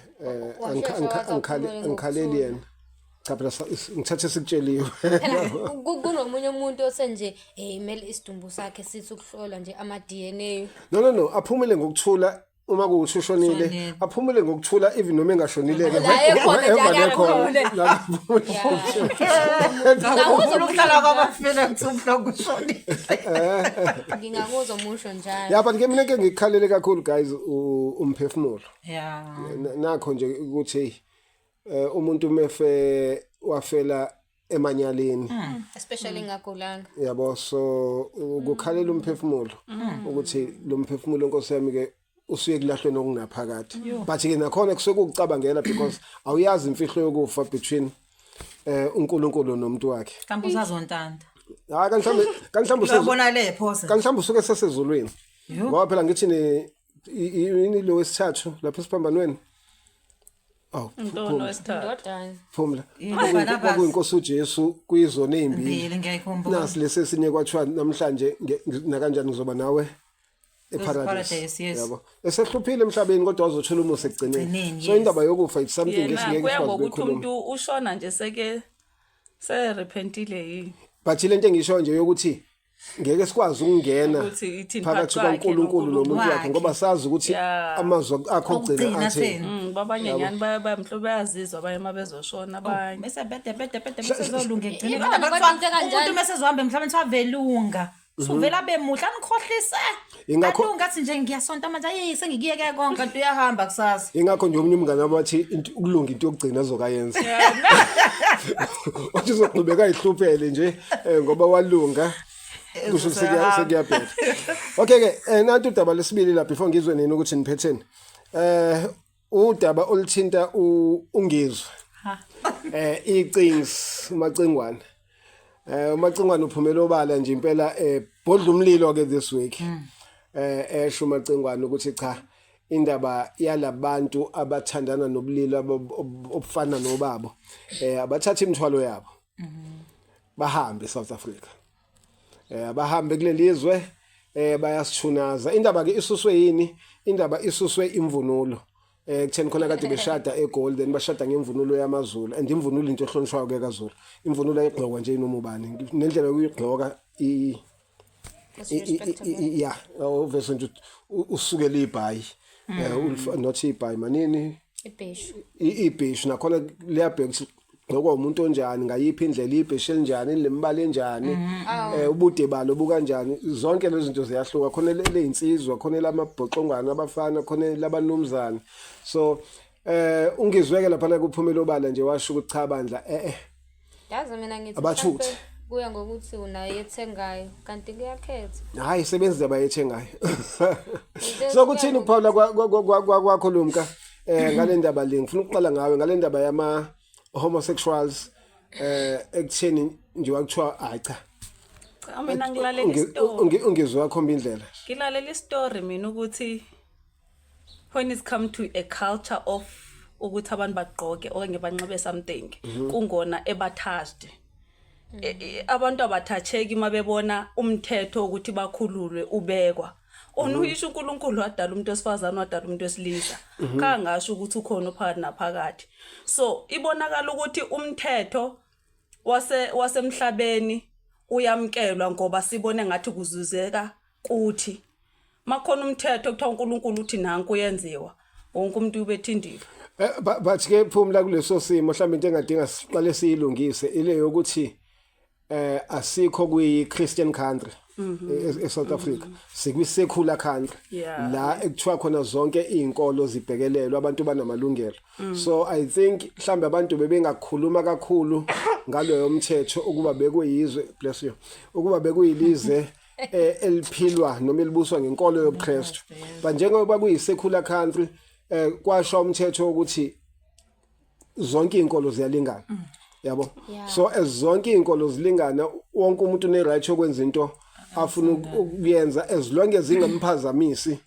Washesha wathi aphumule angikhaleli ngokuthula. yena. Cha phela ngithathe sikutsheliwe. Phela kunomunye umuntu osenje kumele isidumbu sakhe sithi ukuhlolwa nje ama DNA. No no no aphumule ngokuthula uma kuwukuthi ushonile Ushonile. aphumule ngokuthula even noma engashonile ke La ekhona nje emva akaphumule. lekhona. La aphumule. Ngakuzwa ukuhlala kwabafile kuthiwa umhlongo ushonile. Ngingakuzwa umusho njalo. Yeah but ke mina ke ngikhalele kakhulu guys umphefumulo. Yeah. Nakho nje ukuthi umuntu mefe wafela emanyaleni Especially ngagulanga. yabo so ukukhalela umphefumulo ukuthi lo mphefumulo Nkosi yami ke usuye kulahlweni okungaphakathi but ke nakhona kusuke ukucabangela because awuyazi imfihlo yokufa between uNkulunkulu nomuntu wakhe. Mhlawumbe usazontanta. Hayi kanhlambe kanhlambe Uyabona le phosa. Kanhlambe usuke sesezulwini ngoba phela ngithi ne yini lo wesithathu lapha esiphambanweni. Oh, Ntoni wesithathu? Ndodana. Phumla. Yini, Barnabas? Kwakuyinkosi uJesu kwizona ezimbili. Mbili ngiyayikhumbula. Nasi lesesinye kwathiwa namhlanje nakanjani ngizoba nawe eparadise. Paradise, yes. Yabo. Esehluphile emhlabeni kodwa wazothola umusa ekugcineni. Ekugcineni, So yes. indaba yokufa it's something Yena esingeke kuya sikwazi ngokuthi ukuyikhuluma. umuntu ushona nje seke serepentile yini. But lento engisho nje yokuthi ngeke sikwazi ukungena Ukuthi ithini phakathi phakathi kwakhe kaNkulunkulu nomuntu wakhe wakhe. ngoba sazi ukuthi Yeah. amazwi akho okugcina Okugcina atheni. atheni. Babanye nyani mhlawumbe bayazizwa abanye uma bezoshona abanye. Bese bede bede bede bese zolunga ekugcineni. Ikhona Kodwa kodwa into ekanjalo. umuntu mase ezohamba emhlabeni kuthiwa velunga. Suvela abe muhle anikhohlise. Ingakho- Alunga athi nje ngiyasonta manje ayi sengikuyeke konke kanti uyahamba kusasa. Ingakho nje omunye umngane wami wathi ukulunga into yokugcina azokayenza. Wathi uzoqhubeka ayihluphele nje ngoba walunga. Kusho ukuthi sekuyabheda. Okay ke nantu udaba lesibili la before ngizwe nini ukuthi niphetheni. Udaba oluthinta uNgizwe. Icings uMacingwane. uMacingwane uphumela obala nje impela bhodla umlilo ke this week. Esho uMacingwane ukuthi cha indaba yalabantu abathandana nobulili obufana nobabo abathatha imithwalo yabo bahambe eSouth Africa. Abahambe kuleli zwe bayasithunaza. Indaba ke isuswe yini? Indaba isuswe imvunulo. Kutheni khona kade beshada eGold then bashada ngemvunulo yamaZulu and imvunulo into ehlonishwayo ke kaZulu. Imvunulo ayigqokwa nje noma ubani. Nendlela yokuyigqoka It's respectable. yeah, obviously nje usukela ibhayi. Not ibhayi manini Ibheshu. Ibheshu nakhona liyabheka ukuthi gqokwa umuntu onjani ngayiphi indlela ibheshu elinjani lembala enjani ubude balo bukanjani zonke lezi zinto ziyahluka khona leyinsizwa khona lamabhoxongwana abafana khona labanumzane so ungizweke lapha kuphumela obala nje washo ukuthi cha bandla Yazi mina ngithi Abathuthe. mhlampe kuya ngokuthi unayo ethengayo kanti kuyakhetha. Hayi sebenza indaba yethengayo. Into So kuthini kuya ukuphawula kwakho Lumka ngale ndaba le ngifuna ukuqala ngawe ngale ndaba yama homosexuals ekutheni nje wakuthiwa hayi cha Cha mina ngilalela isitori. Ungizwe wakhomba indlela. Ngilalela isitori mina ukuthi when it's come to a culture of ukuthi abantu bagqoke okanye banxibe something kungona ebatouched. Abantu abathatheki mabebona umthetho ukuthi bakhululwe ubekwa. Ona uyisho uNkulunkulu wadala umuntu wesifazane wadala umuntu wesilisa. Kangasho ukuthi ukhona ophakathi naphakathi. So ibonakala ukuthi umthetho wasemhlabeni uyamkelwa ngoba sibone ngathi kuzuzeka kuthi. Makhona umthetho kuthiwa uNkulunkulu uthi nanku uyenziwa wonke umuntu ubethindiwe. But ke Phumla kuleso simo mhlawumbe into engadinga siqale siyilungise ile yokuthi asikho kwi Christian country e South Africa sikwi secular country la ekuthiwa khona zonke izinkolo zibhekelelwa abantu banamalungelo. So I think mhlambe abantu bebengakhuluma kakhulu ngaloyo mthetho ukuba bekuyizwe, bless you, ukuba bekuyilizwe eliphilwa noma elibuswa ngenkolo yobuKristu. But njengoba kuyi-secular country, kwasho umthetho ukuthi zonke izinkolo ziyalingana, yabo. So as zonke izinkolo zilingana, wonke umuntu une right yokwenza into afuna ukuyenza as long as ingamphazamisi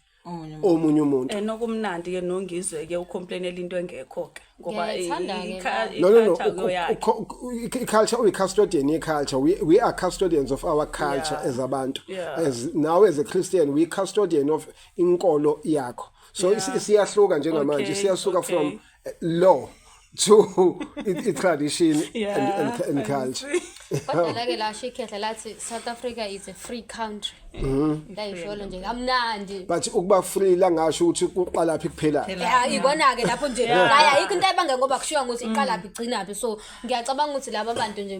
omunye umuntu. Enokumnandi ke noNgizwe ke ucomplainela into engekho ke ngoba Ngiyayithanda-ke la. No, i-culture yakhe. I-culture, uyi-custodian ye-culture. We are custodians of our culture as abantu. As now, as a Christian, we custodian of inkolo yakho. So siyahluka njengamanje, siyasuka from law to i-tradition and I culture. see. Kodwa lake lasho ikhehla lathi South Africa is a free country. Layisholo nje kamnandi. But ukuba free la ngasho ukuthi kuqala phi kuphela. Ya, ikona-ke lapho nje hayi, ayikho into ebanga ngoba kushiwa ukuthi iqalaphi igcinaphi, so ngiyacabanga ukuthi laba bantu nje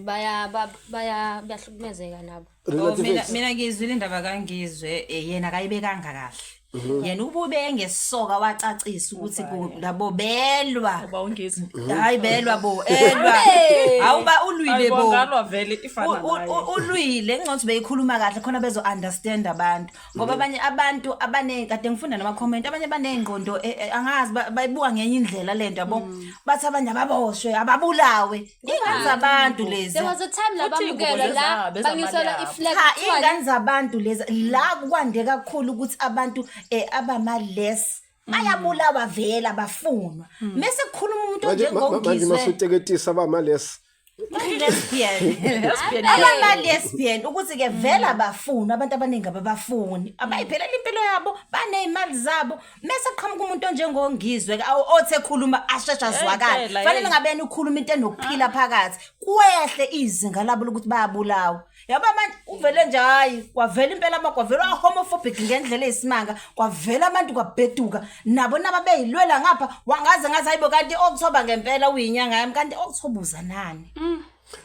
bayahlukumezeka nabo. Oh, mina Relativity. Mina ngizwile indaba kaNgizwe, yena akayibekanga kahle. Yena ubube ngesoka wacacisa ukuthi labo belwa. Uba uNgizwe. Hayi, belwa bo, elwa. Awuba ulwile bo. Ayibongalwa vele ifana naye. Ulwile ngcothi beyikhuluma kahle khona bezo understand abantu ngoba abanye abantu abane kade ngifunda nama comment, abanye banengqondo angazi bayibuka ngenye indlela lento, yabo. Bathi abanye ababoshwe, ababulawe, ingane zabantu lezi. There was a time la Futhi iy'ngubo bamukela la lezi zabo, banyusela ezamali i-flag Cha, kuthiwa iy'ngane zabantu lezi. La kwande kakhulu ukuthi abantu abama-les bayabulawa vele, abafunwa mese kukhuluma umuntu Manje onjengongizwe. Masuteketisa abamales. Lesbian, abama-lesbian, ukuthi-ke vele abafunwa, abantu abaningi ababafuni, abayiphelela impilo yabo, baney'mali zabo, mese kuqhamuka umuntu onjengoNgizwe ke othi ekhuluma asheshe azwakale. Impela, Fanele hey. ngabe yena ukhuluma into enokuphila phakathi, kwehle izinga labo lokuthi bayabulawa, yabo. Manje uvele nje, hayi, kwavela impela kwavela homophobic ngendlela eyisimanga, kwavela abantu kwabheduka nabo naba beyilwela ngapha, wangaze ngathi hayibo, kanti October ngempela uyinyanga yami, kanti October uzanani?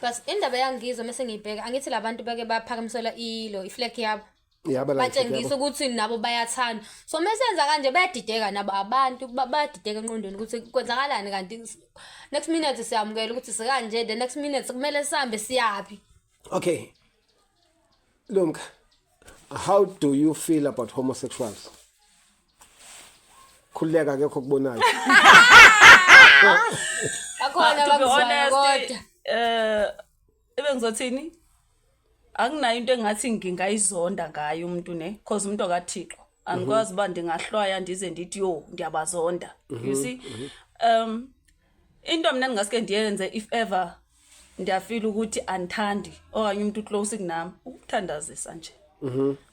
But indaba yangizwe mase ngiyibheka, angithi labantu bake baphakamiselwa ilo i-flag yabo Yaba la. Batshengisa ukuthi nabo bayathanda, so mesenza kanje bayadideka nabo abantu, bayadideka engqondweni ukuthi kwenzakalani kanti. Next minute siyamukela ukuthi sikanje, the next minute kumele sihambe siyaphi? Okay. Lumka, how do you feel about homosexuals? Khululeka, akekho kubonayo. Bakhona To be abakuzwayo honest, kodwa. Ebengizothini, akunayo into engathi ngingayizonda ngayo umuntu ne, cause umuntu okaThixo andikwazi uba ndingahlwaya ndize ndithi yo ndiyabazonda, you see. Into mina ndingaske ndiyenze if ever ndiyafeel ukuthi andithandi okanye umuntu close kunami, ukuthandazisa nje,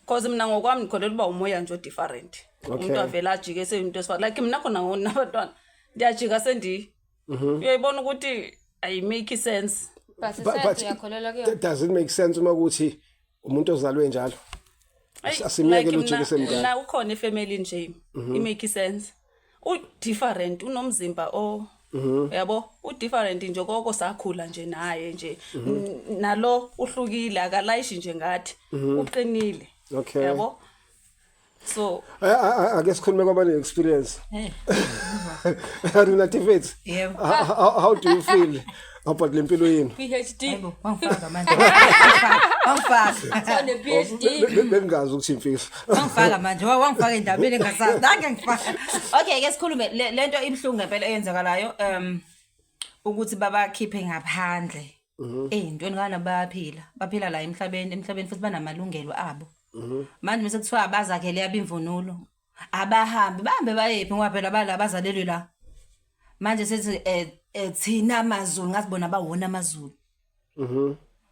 cause mina ngokwami ndikholelwa uba umoya nje odifferent. Umuntu avele ajike seyinto esifana like mina khona nabantwana, ndiyajika sendi uyayibona ukuthi ayimake sense. But But uyakholelwa kuyona? Does it make sense uma kuthi umuntu ozalwe njalo? Ayi, Asimyeke like ujike semdala. Mina ukhona efamily nje, i-make sense, u-different, unomzimba o yabo, u-different nje koko sakhula nje naye nje. Nalo uhlukile, akalayishi nje ngathi uqinile. Yabo, so Ake sikhulume kwabane experience. Rina Tifetsi. Yebo. How do you feel about lempilo yenu? PhD. Hayibo, wangifaka manje. Wangifaka. Sone PhD. Bengingazi ukuthi imfihlo. Wangifaka manje, wangifaka endabeni engasazi. Nange ngifaka. Okay, ke sikhulume lento ibuhlungu ngempela eyenzakalayo ukuthi babakhiphe ngaphandle. Ey'ntweni kana bayaphila. Baphila la emhlabeni futhi banamalungelo abo. Manje mase kuthiwa abazakhele yabo imvunulo. Abahambi, bahambe bayephi ngoba phela bala bazalelwe la. Manje sethi thina amaZulu ngathi bona bawona amaZulu.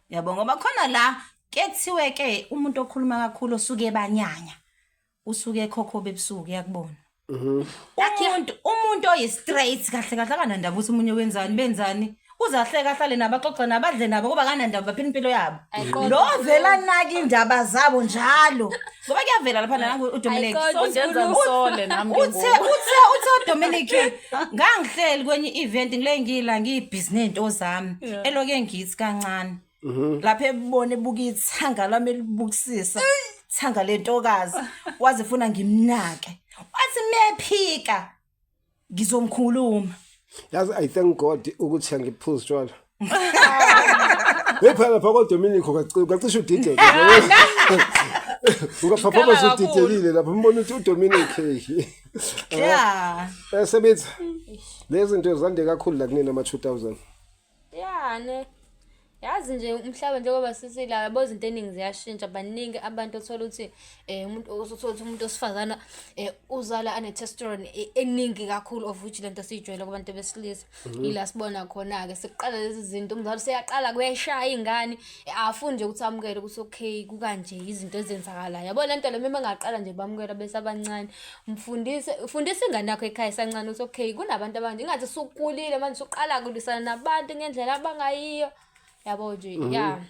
Yabo, ngoba khona la ke kuthiwe ke umuntu okhuluma kakhulu osuke banyanya usuke ekhokho bebusuku yakubona. Umuntu oyi straight kahle kahle akanandaba ukuthi umunye wenzani benzani. Uzahleka, ahlale nabo, axoxe nabo, adle nabo kuba kanandaba, baphila impilo yabo. Ayiqondi. Lo vela naka indaba zabo njalo. Ngoba kuyavela lapha nangu uDominic. Ayiqondi. So ndenza ngisole nami ke Uthe ngoku. uthe uDominic ngangihleli kwenye event ngile ngila ngiyibhizi nezinto zami eloke ngithi kancane lapha ebona ebuka ithanga lami elibukisisa ithanga lentokazi, waze funa ngimnake, wathi mephika ngizomkhuluma. Yazi, I thank God ukuthi angiphuzi tshwala. Hey phela lapha kwaDominico kacishe udideke. Ungaphaphama Ngikhala kakhulu. usudidekile lapha umbona ukuthi uDominic hey. Yeah. Sebetha. Lezi zinto zande kakhulu la kunina ama 2000. Ya ne. Yazi nje umhlaba njengoba sisila yabo izinto eningi ziyashintsha baningi abantu othola ukuthi umuntu usuthola ukuthi umuntu osifazana uzala ane testosterone eningi kakhulu of which lento siyijwayele kubantu besilisa. Ila sibona khona ke sekuqala lezi zinto umzali useyaqala kuyayishaya ingane afuni nje ukuthi amukele ukuthi okay kukanje izinto ezenzakalayo. Yabo lento le uma bengaqala nje bamukela besabancane mfundise fundisa ingane yakho ekhaya esancane ukuthi okay kunabantu abanje ingathi usukhulile manje usuqala kulwisana nabantu ngendlela abangayiyo yabo nje ya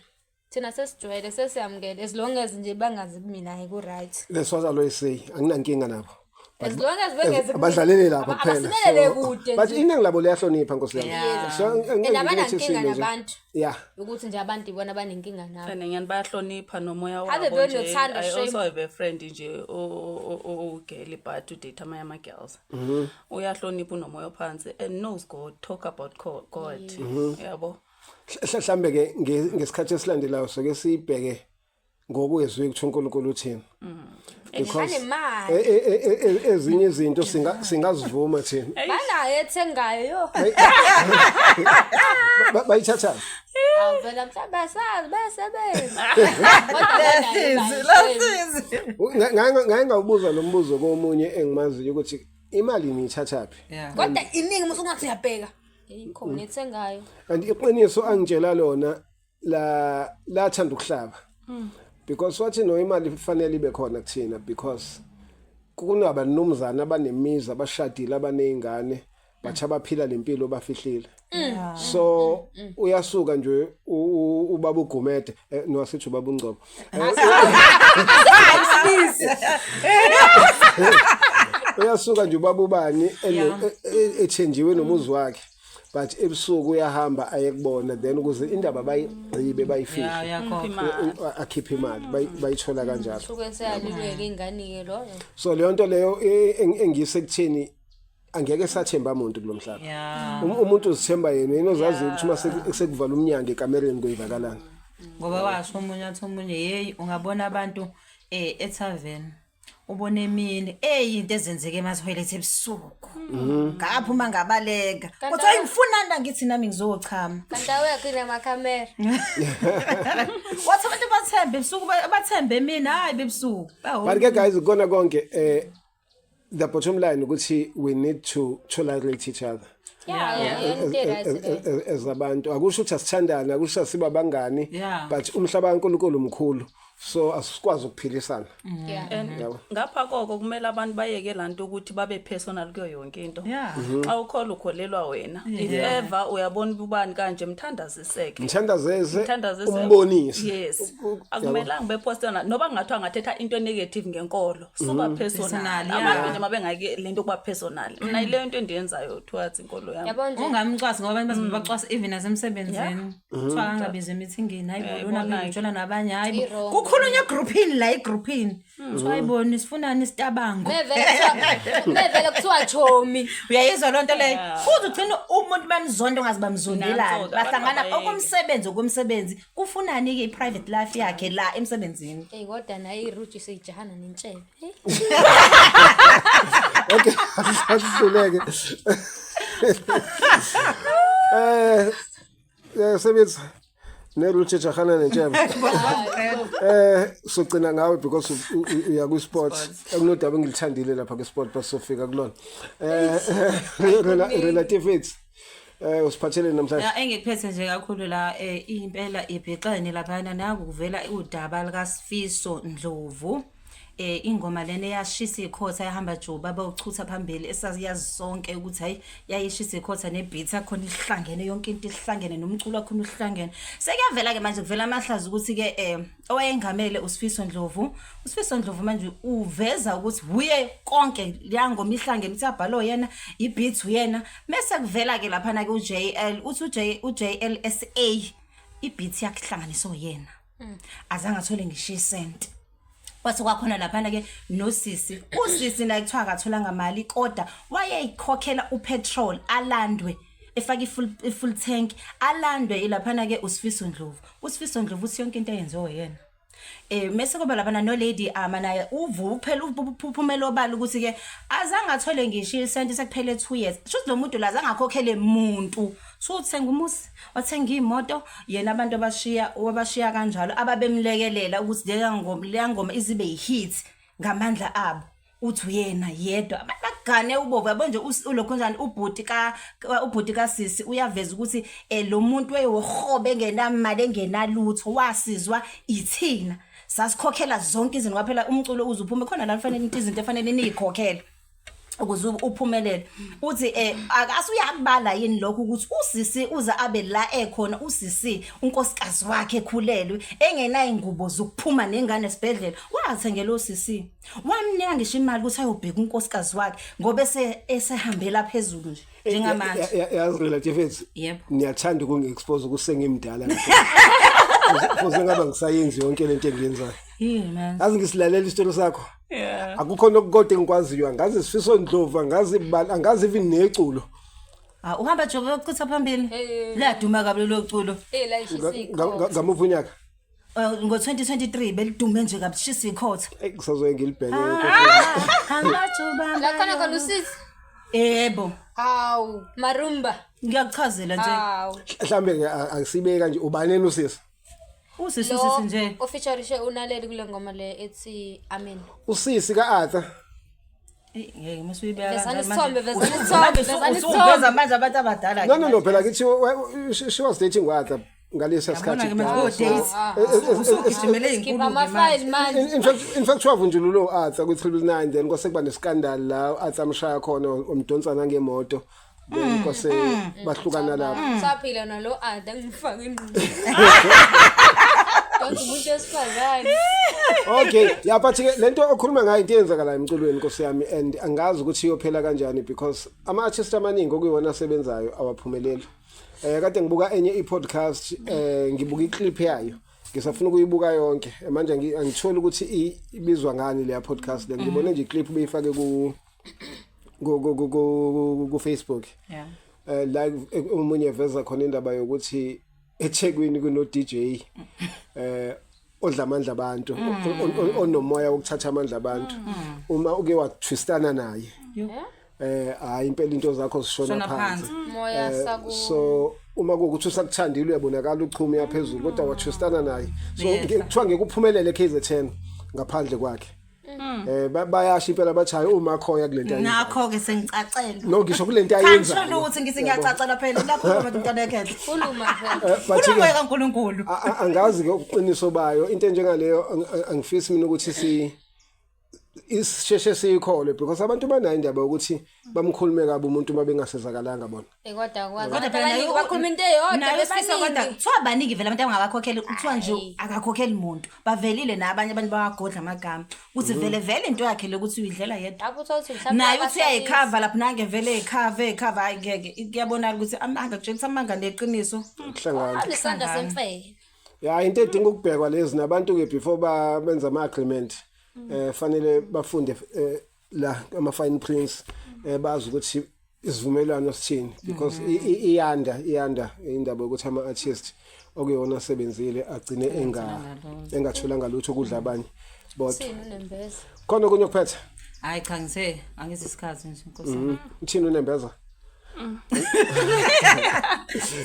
thina sesijwayele sesiyamukele as long as nje bangazi kumina ku right That's what I always say. Anginankinga nabo. as long as bengezi Abadlalele lapha kuphela. abasimelele So, kude But nje iningi labo liyahlonipha nkosi yami. Yeah. So and angeke ngithi abanankinga silo nje. nabantu Yeah. ukuthi nje abantu ibona abanenkinga nabo And nyani bayahlonipha nomoya Ave wabo nje. benothando, I shame. also have a friend nje ugirl but udate amanye ama-girls. Uyahlonipha unomoya ophansi and knows God, talk about God. Yabo. Mhlambe ke ngesikhathi esilandelayo soke sibheke ngokwezwi ukuthi uNkulunkulu uthini. Because Banemali. Ezinye izinto singazivuma thina. Banayo ethengayo yo. Bayithatha. Awu phela mhlawumbe asazi bayasebenza. Kodwa banayo imali, shame. Lasizi. Ngake ngawubuza lo mbuzo komunye engimaziyo ukuthi imali niyithathaphi. Yeah. Kodwa iningi uma usungathi uyabheka. Ikhona ethengayo. And iqiniso angitshela lona la lathanda ukuhlaba. Because wathi no imali kufanele ibe khona kuthina because kunabanumzana abanemizi abashadile abanezingane bathi abaphila lempilo bafihlile. So uyasuka nje ubaba uGumede no asithi ubaba uNgcobo. Uyasuka nje ubaba ubani ethenjiwe nomuzi wakhe but ebusuku uyahamba aye kubona then ukuze indaba bayigqibe Yeah, bayifihle uyakhokha. Imali. Akhiphe imali bayithola kanjalo. Suke seyaluleka ingane-ke loyo. So leyo nto leyo engiyise kutheni angeke sathemba umuntu kulomhlaba. Umuntu uzithemba yena yena ozaziyo ukuthi uma sekuvala umnyango ekamereni kuyivakalana. Ngoba washo omunye athi omunye hey ungabona abantu etavern ubone emini into ezenzeke ema-toilet ebusuku. Ngaphuma ngabaleka. Kanti Kodwa ngifunani la ngithi nami ngizochama. Kanti awekho inamakhamera. Wathi abantu bathembe ebusuku bathembe emini hayi bebusuku. Bawo. But ke guys kona konke the bottom line ukuthi we need to tolerate each other. Yeah, yeah, into right leyo. As abantu akusho ukuthi asithandane akusho ukuthi asiba bangani Yeah. but umhlaba kaNkulunkulu mkhulu so asikwazi ukuphilisana. Yeah. And Yabo. ngapha koko kumele abantu bayeke laa nto ukuthi babe personal kuyo yonke into. Xa ukholwa ukholelwa wena. If ever uyabona ubani kanje mthandaziseke. Mthandazeze Mthandazise. umbonise. Yes. Akumelanga ube personal noba kungathiwa angathetha into negative ngenkolo. Suba personal. Personal, yeah. Abantu nje mabengayeki le nto kuba personal. Mna yileyo into endiyenzayo towards inkolo yam. Yabo nje Ungamcwasi ngoba abantu bazobe bacwasa even nasemsebenzini. Kuthiwa angabiza emithingini hayi bo lona Yayibona-ke. ngitshela nabanye hayi bo. I-wrong. Kukhulunywa egroupini la egroupini. Kuthiwa hayiboni sifunani isitabango. Mevele kuthiwa chomi. Uyayizwa loo nto leyo. Futhi ugcina umuntu bamzonda ongazi bamzondelani. Nanso-ke, abantu Bahlangana abayeke. okomsebenzi okomsebenzi. Kufunani-ke i-private life yakhe la emsebenzini. Eyi kodwa nayo iruji seyijahana nentshebe. Okay, asihluleke. Sebetsa nerutshe jahana nentshebe. Sogcina ngawe because uya ku sports. Akunodaba engilithandile lapha ku sport bese sofika kulona. Relative usiphathele namhlanje. Ya engikuphethe nje kakhulu la impela ibhexene laphana naku kuvela udaba likaSifiso Ndlovu. Ingoma lena eyashisa ikhotha yahamba juba bawuchutha phambili esaziyazi sonke ukuthi hayi yayishisa ikhotha nebeat yakhona ihlangene yonke into ihlangene nomculo wakhona uhlangene. Sekuyavela ke manje kuvela amahlazo ukuthi ke owayengamele uSifiso Ndlovu, uSifiso Ndlovu manje uveza ukuthi uye konke leyangoma ihlangene uthi abhalo yena ibeat uyena mase kuvela ke lapha na ke uJL uthi uJ uJLSA ibeat yakhe ihlanganiswe yena. Azange athole ngisho isent. Kwase kwakhona laphana ke nosisi usisi naye kuthiwa akatholanga mali kodwa wayeyikhokhela upetrol alandwe Efaka i-full tank, alandwe ilaphana ke uSifiso Ndlovu. USifiso Ndlovu uthi yonke into eyenziwe yena. Mese kuba laphana no Lady Ama naye uvu phela uphumela obala ukuthi ke azange athole ngisho isenti sekuphele 2 years. Shuthi lo muntu la azange akhokhele muntu. So uthenga umuzi, wathenga imoto, yena abantu abashiya wabashiya kanjalo ababemlekelela ukuthi leya ngoma izibe yihit ngamandla abo. Uthi uyena yedwa abantu bagane ubovu yabo nje ulokho njani ubhuti kasisi uyaveza ukuthi lo muntu wehobe engenamali engenalutho wasizwa ithina sasikhokhela zonke izinto kwaphela umculo uze uphume khona la kufanele izinto efanele niyikhokhele ukuze uphumelele. Uthi akasuyakubala yini lokho ukuthi usisi uze abe la ekhona, usisi unkosikazi wakhe ekhulelwe engenayo ingubo zokuphuma nengane esibhedlela, wathengela usisi, wamnika ngisho imali ukuthi ayobheka unkosikazi wakhe ngoba esehambela phezulu nje njengamanje. Yazi relatives, Yebo. niyathanda ukungi-expose ukuthi sengimdala, fuze ngabe ngisayenzi yonke lento engiyenzayo. Yini man? Yazi ngisilalela isitori sakho, akukho nokukodwa engikwaziyo. Angazi Sifiso Ndlovu, angazi bani, angazi even neculo. Ah, uhamba jobe yokuchitha phambili. Eh. Liyaduma kabi lelo culo. Eh, la ishisa ikhotha. Ngamuphi unyaka? Ngo-2023 belidume nje kabi, shisa ikhotha. Eyi, kusazoye ngilibheke. Hamba juba. La khona khona usisi. Yebo. Hawu, marumba. Ngiyakuchazela nje. Hawu. Mhlambe asibeke kanje, ubaneni usisi? Usisi Lo usisi nje. ofeaturishe uNaledi kule ngoma le ethi Amen. Usisi ka-Arthur. Eyi, ngeke masuyibeka Vezani kanjalo isithombe, manje. vezani isithombe, Manje vezani usuveza isithombe. manje abantu abadala. No, no, no, phela kithi she was dating u-Arthur ngalesa Yabona sikhathi ke manje kudala, o so- dates. Usugijimele Skip izinkulu ke manje. ama-file manje. In fact wavunjululwa u-Arthur kwi-999, then kwase kuba nescandal la u-Arthur amshaya khona, umdonsa nangemoto, then kwase bahlukana lapho. Saphila nalo Ada ngifake ingqondo. Konke umuntu wesifazane. Okay, yeah, but ke lento okhuluma ngayo into eyenzakalayo emculweni, nkosi yami, and angazi ukuthi iyophela kanjani because ama-artist amaningi okuyiwona asebenzayo awaphumeleli. Kade ngibuka enye i-podcast, ngibuka i-clip yayo, ngisafuna ukuyibuka yonke. Manje angitholi ukuthi ibizwa ngani leya podcast le. Ngibone nje i-clip beyifake ku Facebook. La omunye eveza khona indaba yokuthi eThekwini kuno DJ odla amandla abantu, onomoya wokuthatha amandla abantu. Uma uke wathwistana naye, hayi impela into zakho zishona Shona phansi. phansi. Moya saku. So uma kuwukuthi usakuthandile uyabonakala uchuma uyaphezulu, kodwa wathwistana naye, so kuthiwa ngeke uphumelele KZN ngaphandle kwakhe. Bayasho impela bathi hayi uma khoya kulento ayenzayo. Nakho ke sengicacela. No, ngisho kulento Cha, ayenzayo. ngisho ukuthi ngithi ngiyacacela phela lapho ngoba umntwana ekhehle. Khuluma phela. But ke- Unomoya kaNkuluNkulu. Angazi ke uqiniso bayo into enjengaleyo, angifisi mina ukuthi si isisheshe siyikholwe because abantu banayo indaba yokuthi bamkhulume kabi umuntu uma bengasezakalanga bona. Kodwa kwazi. Kodwa Abantu phela abaningi bakhuluma into eyodwa naye uSifiso kodwa bebaningi. kuthiwa baningi vele abantu abangabakhokheli, kuthiwa nje Hhayi. akakhokheli muntu, bavelile nabanye abantu bawagodla amagama ukuthi vele vele into yakhe lokuthi uyidlela yedwa. Lapho uthola ukuthi mhlawumbe Naye uthi abasayisi. uyayikhava lapho nange vele ekhava ekhava, hayi ngeke, kuyabonakala ukuthi amanga, kutshela ukuthi amanga neqiniso. Kuhlangana. Unesandla semfene. Ya, into edinga ukubhekwa lezi nabantu ke before ba benza ama agreement, fanele bafunde la ama fine prints, bazi ukuthi isivumelwano sithini because iyanda indaba yokuthi ama artist okuyona asebenzile agcine engatholanga lutho, kudla abanye bodwa. Thini unembeza? Khona okunye okuphethe? Hayi cha, ngithe angizi isikhathi nje, nkosi. Uthini unembeza?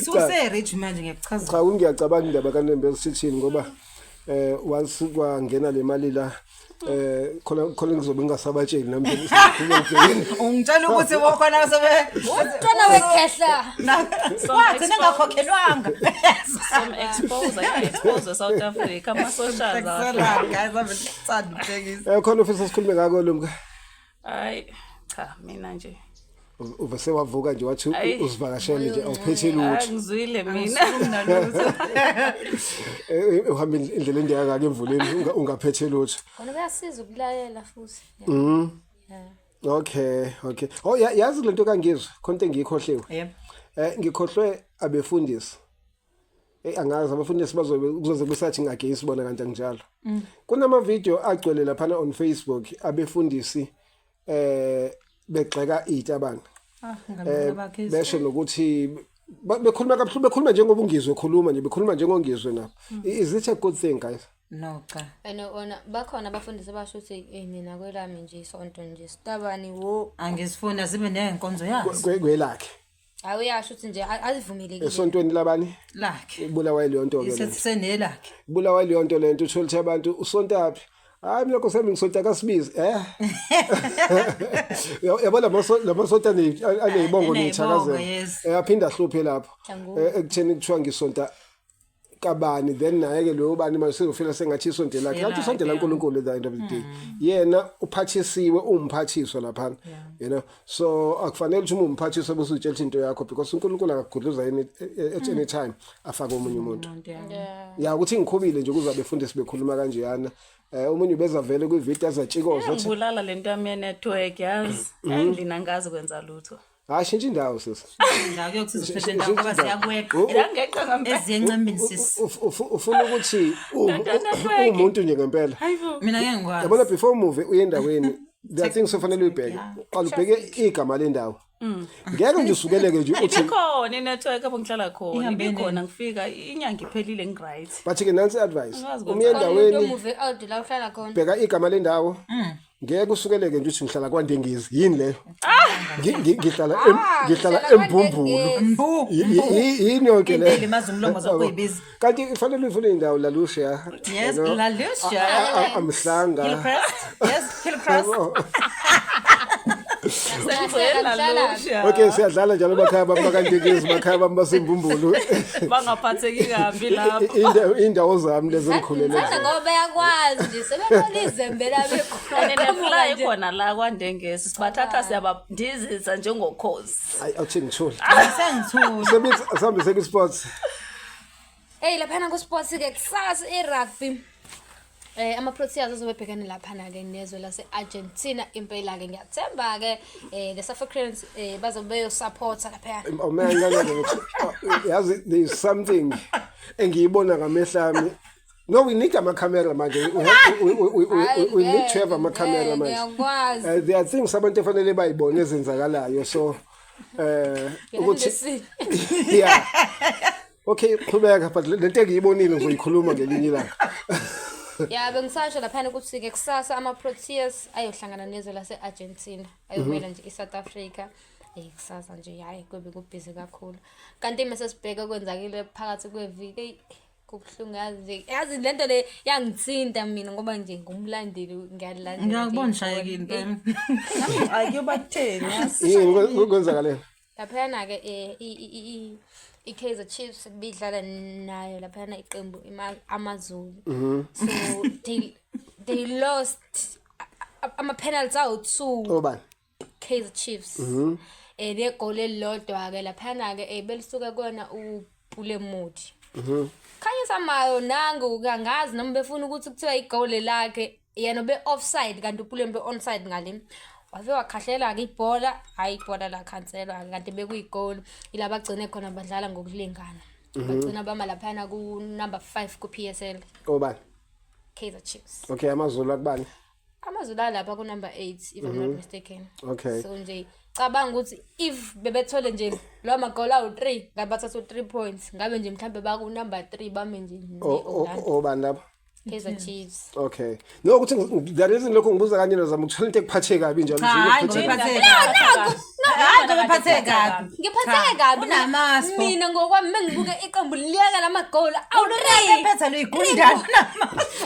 Suse rich manje, ngiyakuchaza. Cha, ngiyacabanga indaba kaNembeza sithini ngoba once kwangena le mali la khona khona ngizobe ngingasabatsheli nami ngikhuluma ngibhekene. Ungitshela ukuthi wokhona sebe Umntwana wekhehla. Wagcina engakhokhelwanga. Some expose, expose South Africa ama-socials. Guys, abethanda ukuhlekisa. Khona ufisa sikhulume ngako lumka? Hayi cha, mina nje Uve sewavuka nje wathi Ayi. uzivakashele nje awuphethe lutho. Angizwile mina. Uhamba indlela ende kangaka emvuleni ungaphethe lutho. Kona kuyasiza ukulalela futhi. Yeah. Okay. Oh ya, yazi lento kangizwe khona into engiyikhohliwe. Yebo. Ngikhohlwe abefundisi. Angazi abafundisi bazobe kuzoze kusathi ngagesi bona kanti anginjalo. Kunama video agcwele laphana on Facebook abefundisi begxeka itabane. Ah, ngabona bakhe. Besho nokuthi bekhuluma kabuhlungu, bekhuluma njengoba ungizwe ekhuluma nje, bekhuluma njengongizwe nabo. Is it a good thing, guys? No, cha. And ona bakhona abafundisi abasho ukuthi, "Eh, mina kwelami nje isonto nje sitabani wo." Angizifuni zibe nenkonzo yazo. Kwelakhe. Hayi, uyasho ukuthi nje azivumelekile. Esontweni labani? Lakhe. Ibulawa leyo nto ke lento. Isethisenelakhe. Ibulawa leyo nto lento, uthola ukuthi abantu usontaphi? Hayi, mina nkosi yami ngisonta kaSibizi, eh. Yabona lamasonto aneyibongo Aneyibongo, neyithakazelo. Yes. Aphinda ahluphe lapho. Hlangu. Ekutheni kuthiwa ngisonta kabani, then naye ke loyo bani manje sezofila sengathi isonto lakhe, kanti isonto laNkulunkulu at the end of the day. Yena uphathisiwe, umphathiswa laphana. So akufanele ukuthi uma umphathiswa bese utshela into yakho, because uNkulunkulu akagudluza at any time afake omunye umuntu. Umuntu, yeah. Ya, ukuthi ngikhubile nje ukuze abefundisi bekhuluma kanjeyana. Omunye ubeza vele kwivideo azatshikoza athi Ngibulala lento yami ye-network, yazi. Endlini angazi kwenza lutho. Hayi, shintsha indawo, sisi. Indawo kuyokusiza usheshe indawo ngoba siyakweqa. Yangeqa ngempela. Eziyencemini, sisi. Ufuna ukuthi Network. umuntu nje ngempela. Hayibo. Mina ngeke ngikwazi. Yabona, before move uye endaweni, there are things ofanele uyibheke. Qala ubheke igama lendawo. Ngeke nje usukeleke nje uthi Ikhona inetwork apho ngihlala khona. Ihambe Ibikhona ngifika, inyanga iphelile, ngi-right. But ke nansi advice. Angazi Uma uye Khona umuntu endaweni, omuve out la uhlala khona. bheka igama lendawo. Ngeke usukeleke nje uthi ngihlala kwaNdengezi. Yini leyo? Ah, Ngihlala ngihlala eMbumbulu. kwaNdengezi. Mbu. Yini yonke Into le? elimaza umlomo zokuyibiza. Kanti kufanele uyifune indawo Lalucia. Yes, La Lucia. Amhlanga. Hillcrest. Yes, Hillcrest. Sengigcwele Ngihlala- Lucia. Okay, siyadlala njalo, bakhaya bami bakaNdengezi, bakhaya bami baseMbumbulu. Bangaphatheki kabi lapho. Indawo zami lezi engikhulele Ngithanda kuzo. ngoba bayakwazi nje sebebona izembe la And bekhona. nefly khona la kwaNdengezi, sibathatha siyabandizisa njengokhozi. Hayi, awuthi ngithule. Sengithule. Sebithi asihambe seku sports. Hey, laphana ku sports ke kusasa i-rugby. Ama Proteas azobe ebhekene laphana ke nezwe lase Argentina impela ke ngiyathemba ke the South Africans bazobe beyo-supporta lapha. Awumele ukuthi yazi there is something engiyibona ngamehlo ami. No, we need ama-camera manje. We need to have ama-camera manje. Ngiyakwazi. There are things abantu efanele bayibone ezenzakalayo, so ukuthi yeah. Okay, qhubeka, but lento engiyibonile ngizoyikhuluma ngelinye ilanga. Ya, bengisasho laphana ukuthi ke kusasa ama Proteas ayohlangana nezwe lase Argentina ayomela nje iSouth Africa. Kusasa nje hayi kube kubhizi kakhulu. Kanti mase sibheka kwenzakile phakathi kweviki, eyi, kubuhlungu yazi nje. Yazi lento le yangithinta mina ngoba nje ngumlandeli, ngiyalilandela nje Ngiyakubona ibhola. ushayekile impela. Hayi, kuyoba kutheni, yazi. Yini kwenzakalena? Laphayana ke i-Kaizer Chiefs bidlala nayo laphayana iqembu AmaZulu. So they lost ama penalties awu-2. Obani? Kaizer Chiefs. Negoli elilodwa ke laphayana ke belisuka kona uPule Mmodi. Khanyisa Mayo nangu, kangazi noma befuna ukuthi kuthiwa igoli lakhe, yena ube offside kanti uPule ube onside ngale. Wave wakhahlela ke ibhola, hayi, ibhola lakhanselwa kanti bekuyigoli. Ila bagcine khona badlala ngokulingana. Bagcina bama laphayana ku number 5 ku PSL. Obani? Kaizer Chiefs. Okay, AmaZulu akubani? AmaZulu alapha ku number 8, if I'm not mistaken. Okay. So nje cabanga ukuthi if bebethole nje lawa magoli awu-3, ngabe bathatha u-3 points, ngabe nje mhlambe baku number 3 bame nje ne-Orlando. Obani lapho? Kaizer Chiefs. Okay. No, ukuthi the reason lokho ngibuza kanje, nozama ukuthola into ekuphathe kabi njalo Cha, hayi nje. ngoba iphatheke kabi. Hayi ngoba iphatheke kabi. Ngiphatheke kabi. Unamaspho. Mina ngokwami mengibuke iqembu liyeka lamagoli awu-3. Ephetha luyigundana.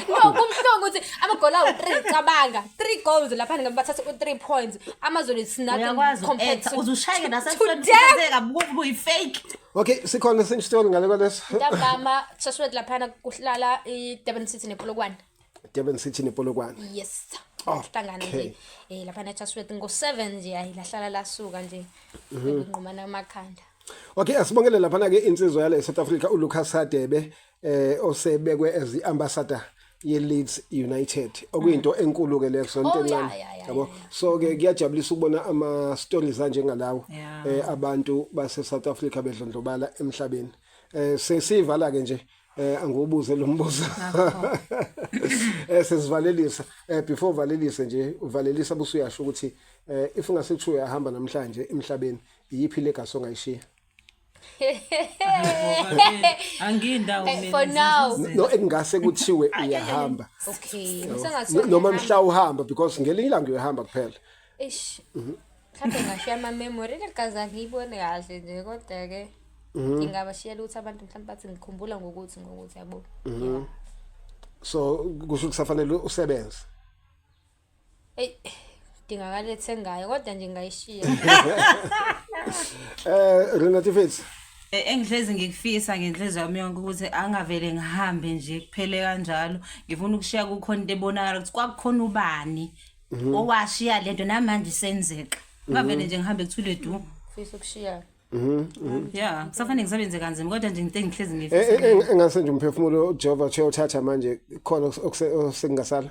No, kubuhlungu ukuthi amagoli awu-3, cabanga 3 goals laphana ngabe bathatha u-3 points. AmaZulu, it's nothing Uyakwazi compared uku-acta to uze ushayeke to nasemhlweni them. uphatheke kabi kuba uyi-fake. Okay, sikhona esinye story ngale kwaleso. Ntambama Chatsworth laphana kuhlala i-Durban City nePolokwane. Durban City nePolokwane. Yes. Oh, Hlangana okay. nje laphana eChatsworth ngo-7 nje, hayi, lahlala lasuka nje bekunqumana amakhanda. Okay, asibongele laphana ke insizwa yale eSouth Africa uLucas Hadebe osebekwe as the ambassador ye-Leeds United, okuyinto enkulu ke leyo sonto Oh, encane. yeah. Yabo, so ke kuyajabulisa ukubona ama stories anjengalawo abantu base South Africa bedlondlobala emhlabeni. Sesivala ke nje. Angiwubuze lo mbuzo. Sesivalelisa, before uvalelise nje, uvalelisa bese uyasho ukuthi if ungase kuthiwa uyahamba namhlanje emhlabeni, iyiphi legacy ongayishiya? Angindawo mina. For now. No, ekungase kuthiwe uyahamba. Okay. Noma mhla uhamba, because ngelinye ilanga uyohamba kuphela. Eish. Mhlawumbe ngashiya ama-memory legazi, angiyibone kahle nje, kodwa-ke ngingabashiyela ukuthi abantu mhlawumbe bathi ngikhumbula ngokuthi yabo. Yeah. So kusho kusafanele usebenze. Eyi, dingakala ethengayo, kodwa nje ngayishiya. Renate Fitz. Engihlezi ngikufisa ngenhliziyo yami yonke ukuthi angavele ngihambe nje kuphele kanjalo. Ngifuna ukushiya kukhona into ebonakala ukuthi kwakukhona ubani owashiya lento, namanje isenzeka. Ungavele nje ngihambe kuthule du. Fisa ukushiya. Ya, kusafanele ngisebenze kanzima, kodwa nje into engihlezi ngifisa. Engase nje umphefumulo uJehova uyothatha manje, khona osekungasala?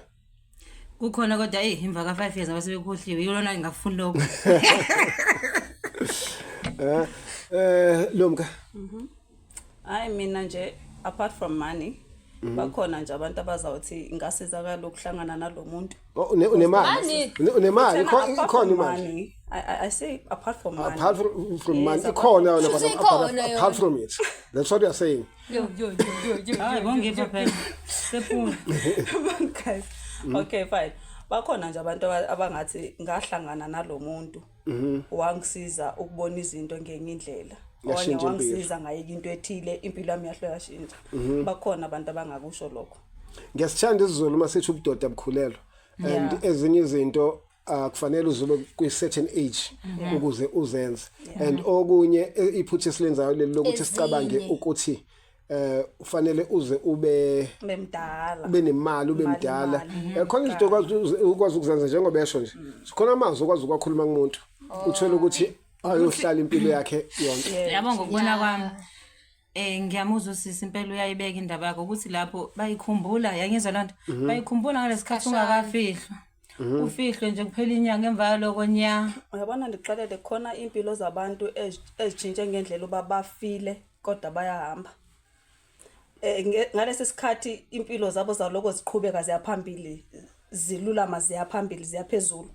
Kukhona, kodwa eyi, emva ka-5 years abasebekhohliwe, yilona ngingafuni lokho. Lumka. Hayi, mina nje, apart from money, bakhona nje abantu abazawuthi ngasizakala ukuhlangana nalo muntu. Oh, unemali. Money. Unemali. Thena, apart Ikhona from imali. money, I say apart from money. Apart from Yes, money, apart ikhona yona, but Shuthi ikhona yona. apart from it, that's what you are saying. Yo yo yo yo yo. Hayi, bongipha phela sephuma. Guys, okay, fine, bakhona nje abantu abangathi ngahlangana nalo muntu, wangisiza ukubona izinto ngenye indlela, okanye Yashintsha impilo. Wangisiza ngayeka into ethile, impilo yami yahle yashintsha. Bakhona abantu abangakusho lokho. Ngiyasithanda isiZulu uma sithi ubudoda bukhulelwa, and ezinye izinto akufanele uzube kwi certain age ukuze uzenze. And okunye, iphutha esilenzayo leli lokuthi sicabange Ezinye. ukuthi ufanele uze ube Bemdala. Ube nemali, ube Imali, mdala. imali. Khona izinto ukwazi ukuzenza njengoba esho nje, khona amazwi okwazi ukwakhuluma kumuntu, uthole ukuthi ayohlala impilo yakhe yonke. Yabo, ngokubona kwami, ngiyamuzwa usisi, impela uyayibeka indaba yakho ukuthi lapho bayikhumbula, yangizwa loo nto, bayikhumbula ngalesikhathi ungakafihlwa, ufihlwe nje kuphela inyanga, emva kwaloko nya. Uyabona, ndixelele, khona iimpilo zabantu ezitshintshe ngendlela uba bafile kodwa bayahamba. Ngalesi sikhathi impilo zabo zaloko ziqhubeka ziyaphambili, zilulama, ziyaphambili, ziyaphezulu.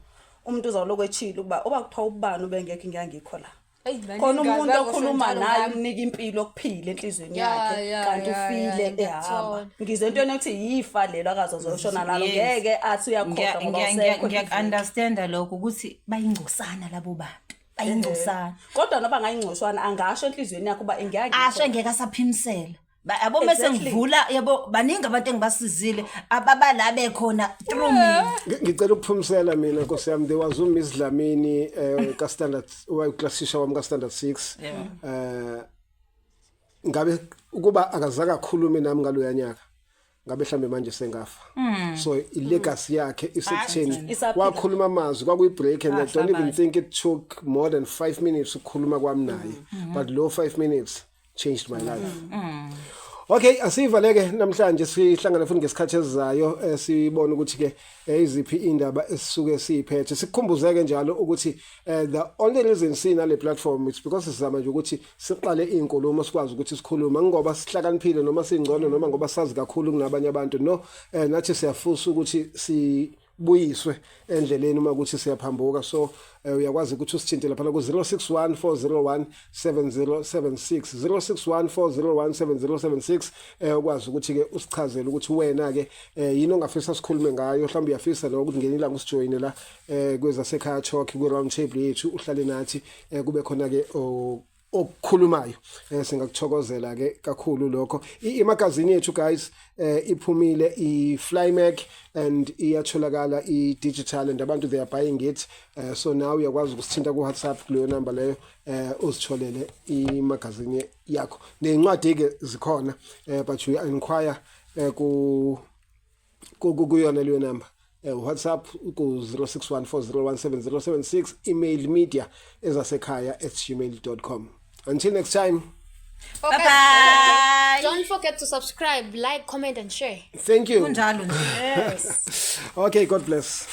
Umuntu uzawuloko etshile ukuba uba kuthiwa ubani ubengekho, ngiyangikho la. Eyi, baningi Khona umuntu abazosho okhuluma njalo naye, ngami. umnika impilo okuphila enhliziyweni yakhe, kanti ufile ehamba. Ngiyakuthola. Ngizwe entweni yokuthi yifa lelo akazozoshona nalo. Yes. Ngeke athi uyakhohlwa ngoba usekho. Ngiyaku-understanda lokho ukuthi bayingcosana labo bantu, bayingcosana. Kodwa noba ngayingcoshwana, angasho enhliziyweni yakhe uba ingiyangikho. Asho engeke asaphimisela. Yabo, mase ngivula, yabo, baningi abantu engibasizile ababala bekhona through me. Ngicela ukuphumisela mina, nkosi yami. There was uMiss Dlamini ka standard, owayi-class teacher wami ka standard 6. Ngabe ukuba akazange akhulume nami ngaloya nyaka, ngabe mhlambe manje sengafa. So i-legacy yakhe isekutheni Isaphila. wakhuluma amazwi, kwakuyi-break, and I don't even Ahlabane. think it took more than 5 minutes ukukhuluma kwami naye, but lo 5 minutes changed my life. Okay, asivaleke namhlanje, sihlangane futhi ngesikhathi esizayo, sibone ukuthi ke iziphi indaba esisuke siyiphethe. Sikukhumbuzeke njalo ukuthi the only reason sina le platform, it's because sizama nje ukuthi siqale izinkulumo, sikwazi ukuthi sikhulume, ngoba sihlakaniphile noma singcono noma ngoba sazi kakhulu kunabanye abantu. No, nathi siyafusa ukuthi si buyiswe endleleni uma ukuthi siyaphambuka. So uyakwazi ukuthi usithinte lapha ku 061 401 7076, 061 401 7076, ukwazi ukuthi ke usichazele ukuthi wena ke yini ongafisa sikhulume ngayo. Mhlawumbe uyafisa la ukuthi ngelinye ilanga usijoyine la kwezasekhaya talk, ku round table yethu, uhlale nathi, kube khona ke okukhulumayo, singakuthokozela ke kakhulu lokho. Imagazini yethu, guys, iphumile, i-Flymac, and iyatholakala i-digital, and abantu, they are buying it. So now uyakwazi ukusithinta ku WhatsApp kuleyo number leyo, uzitholele imagazini yakho. Nezincwadi ke zikhona, but you inquire ku kuyona leyo number, WhatsApp ku 0614017076, email media ezasekhaya@gmail.com. Until next time. Okay. Bye bye. Don't forget to subscribe, like, comment and share. Thank you. Kunjalo nje. Yes. Okay, God bless.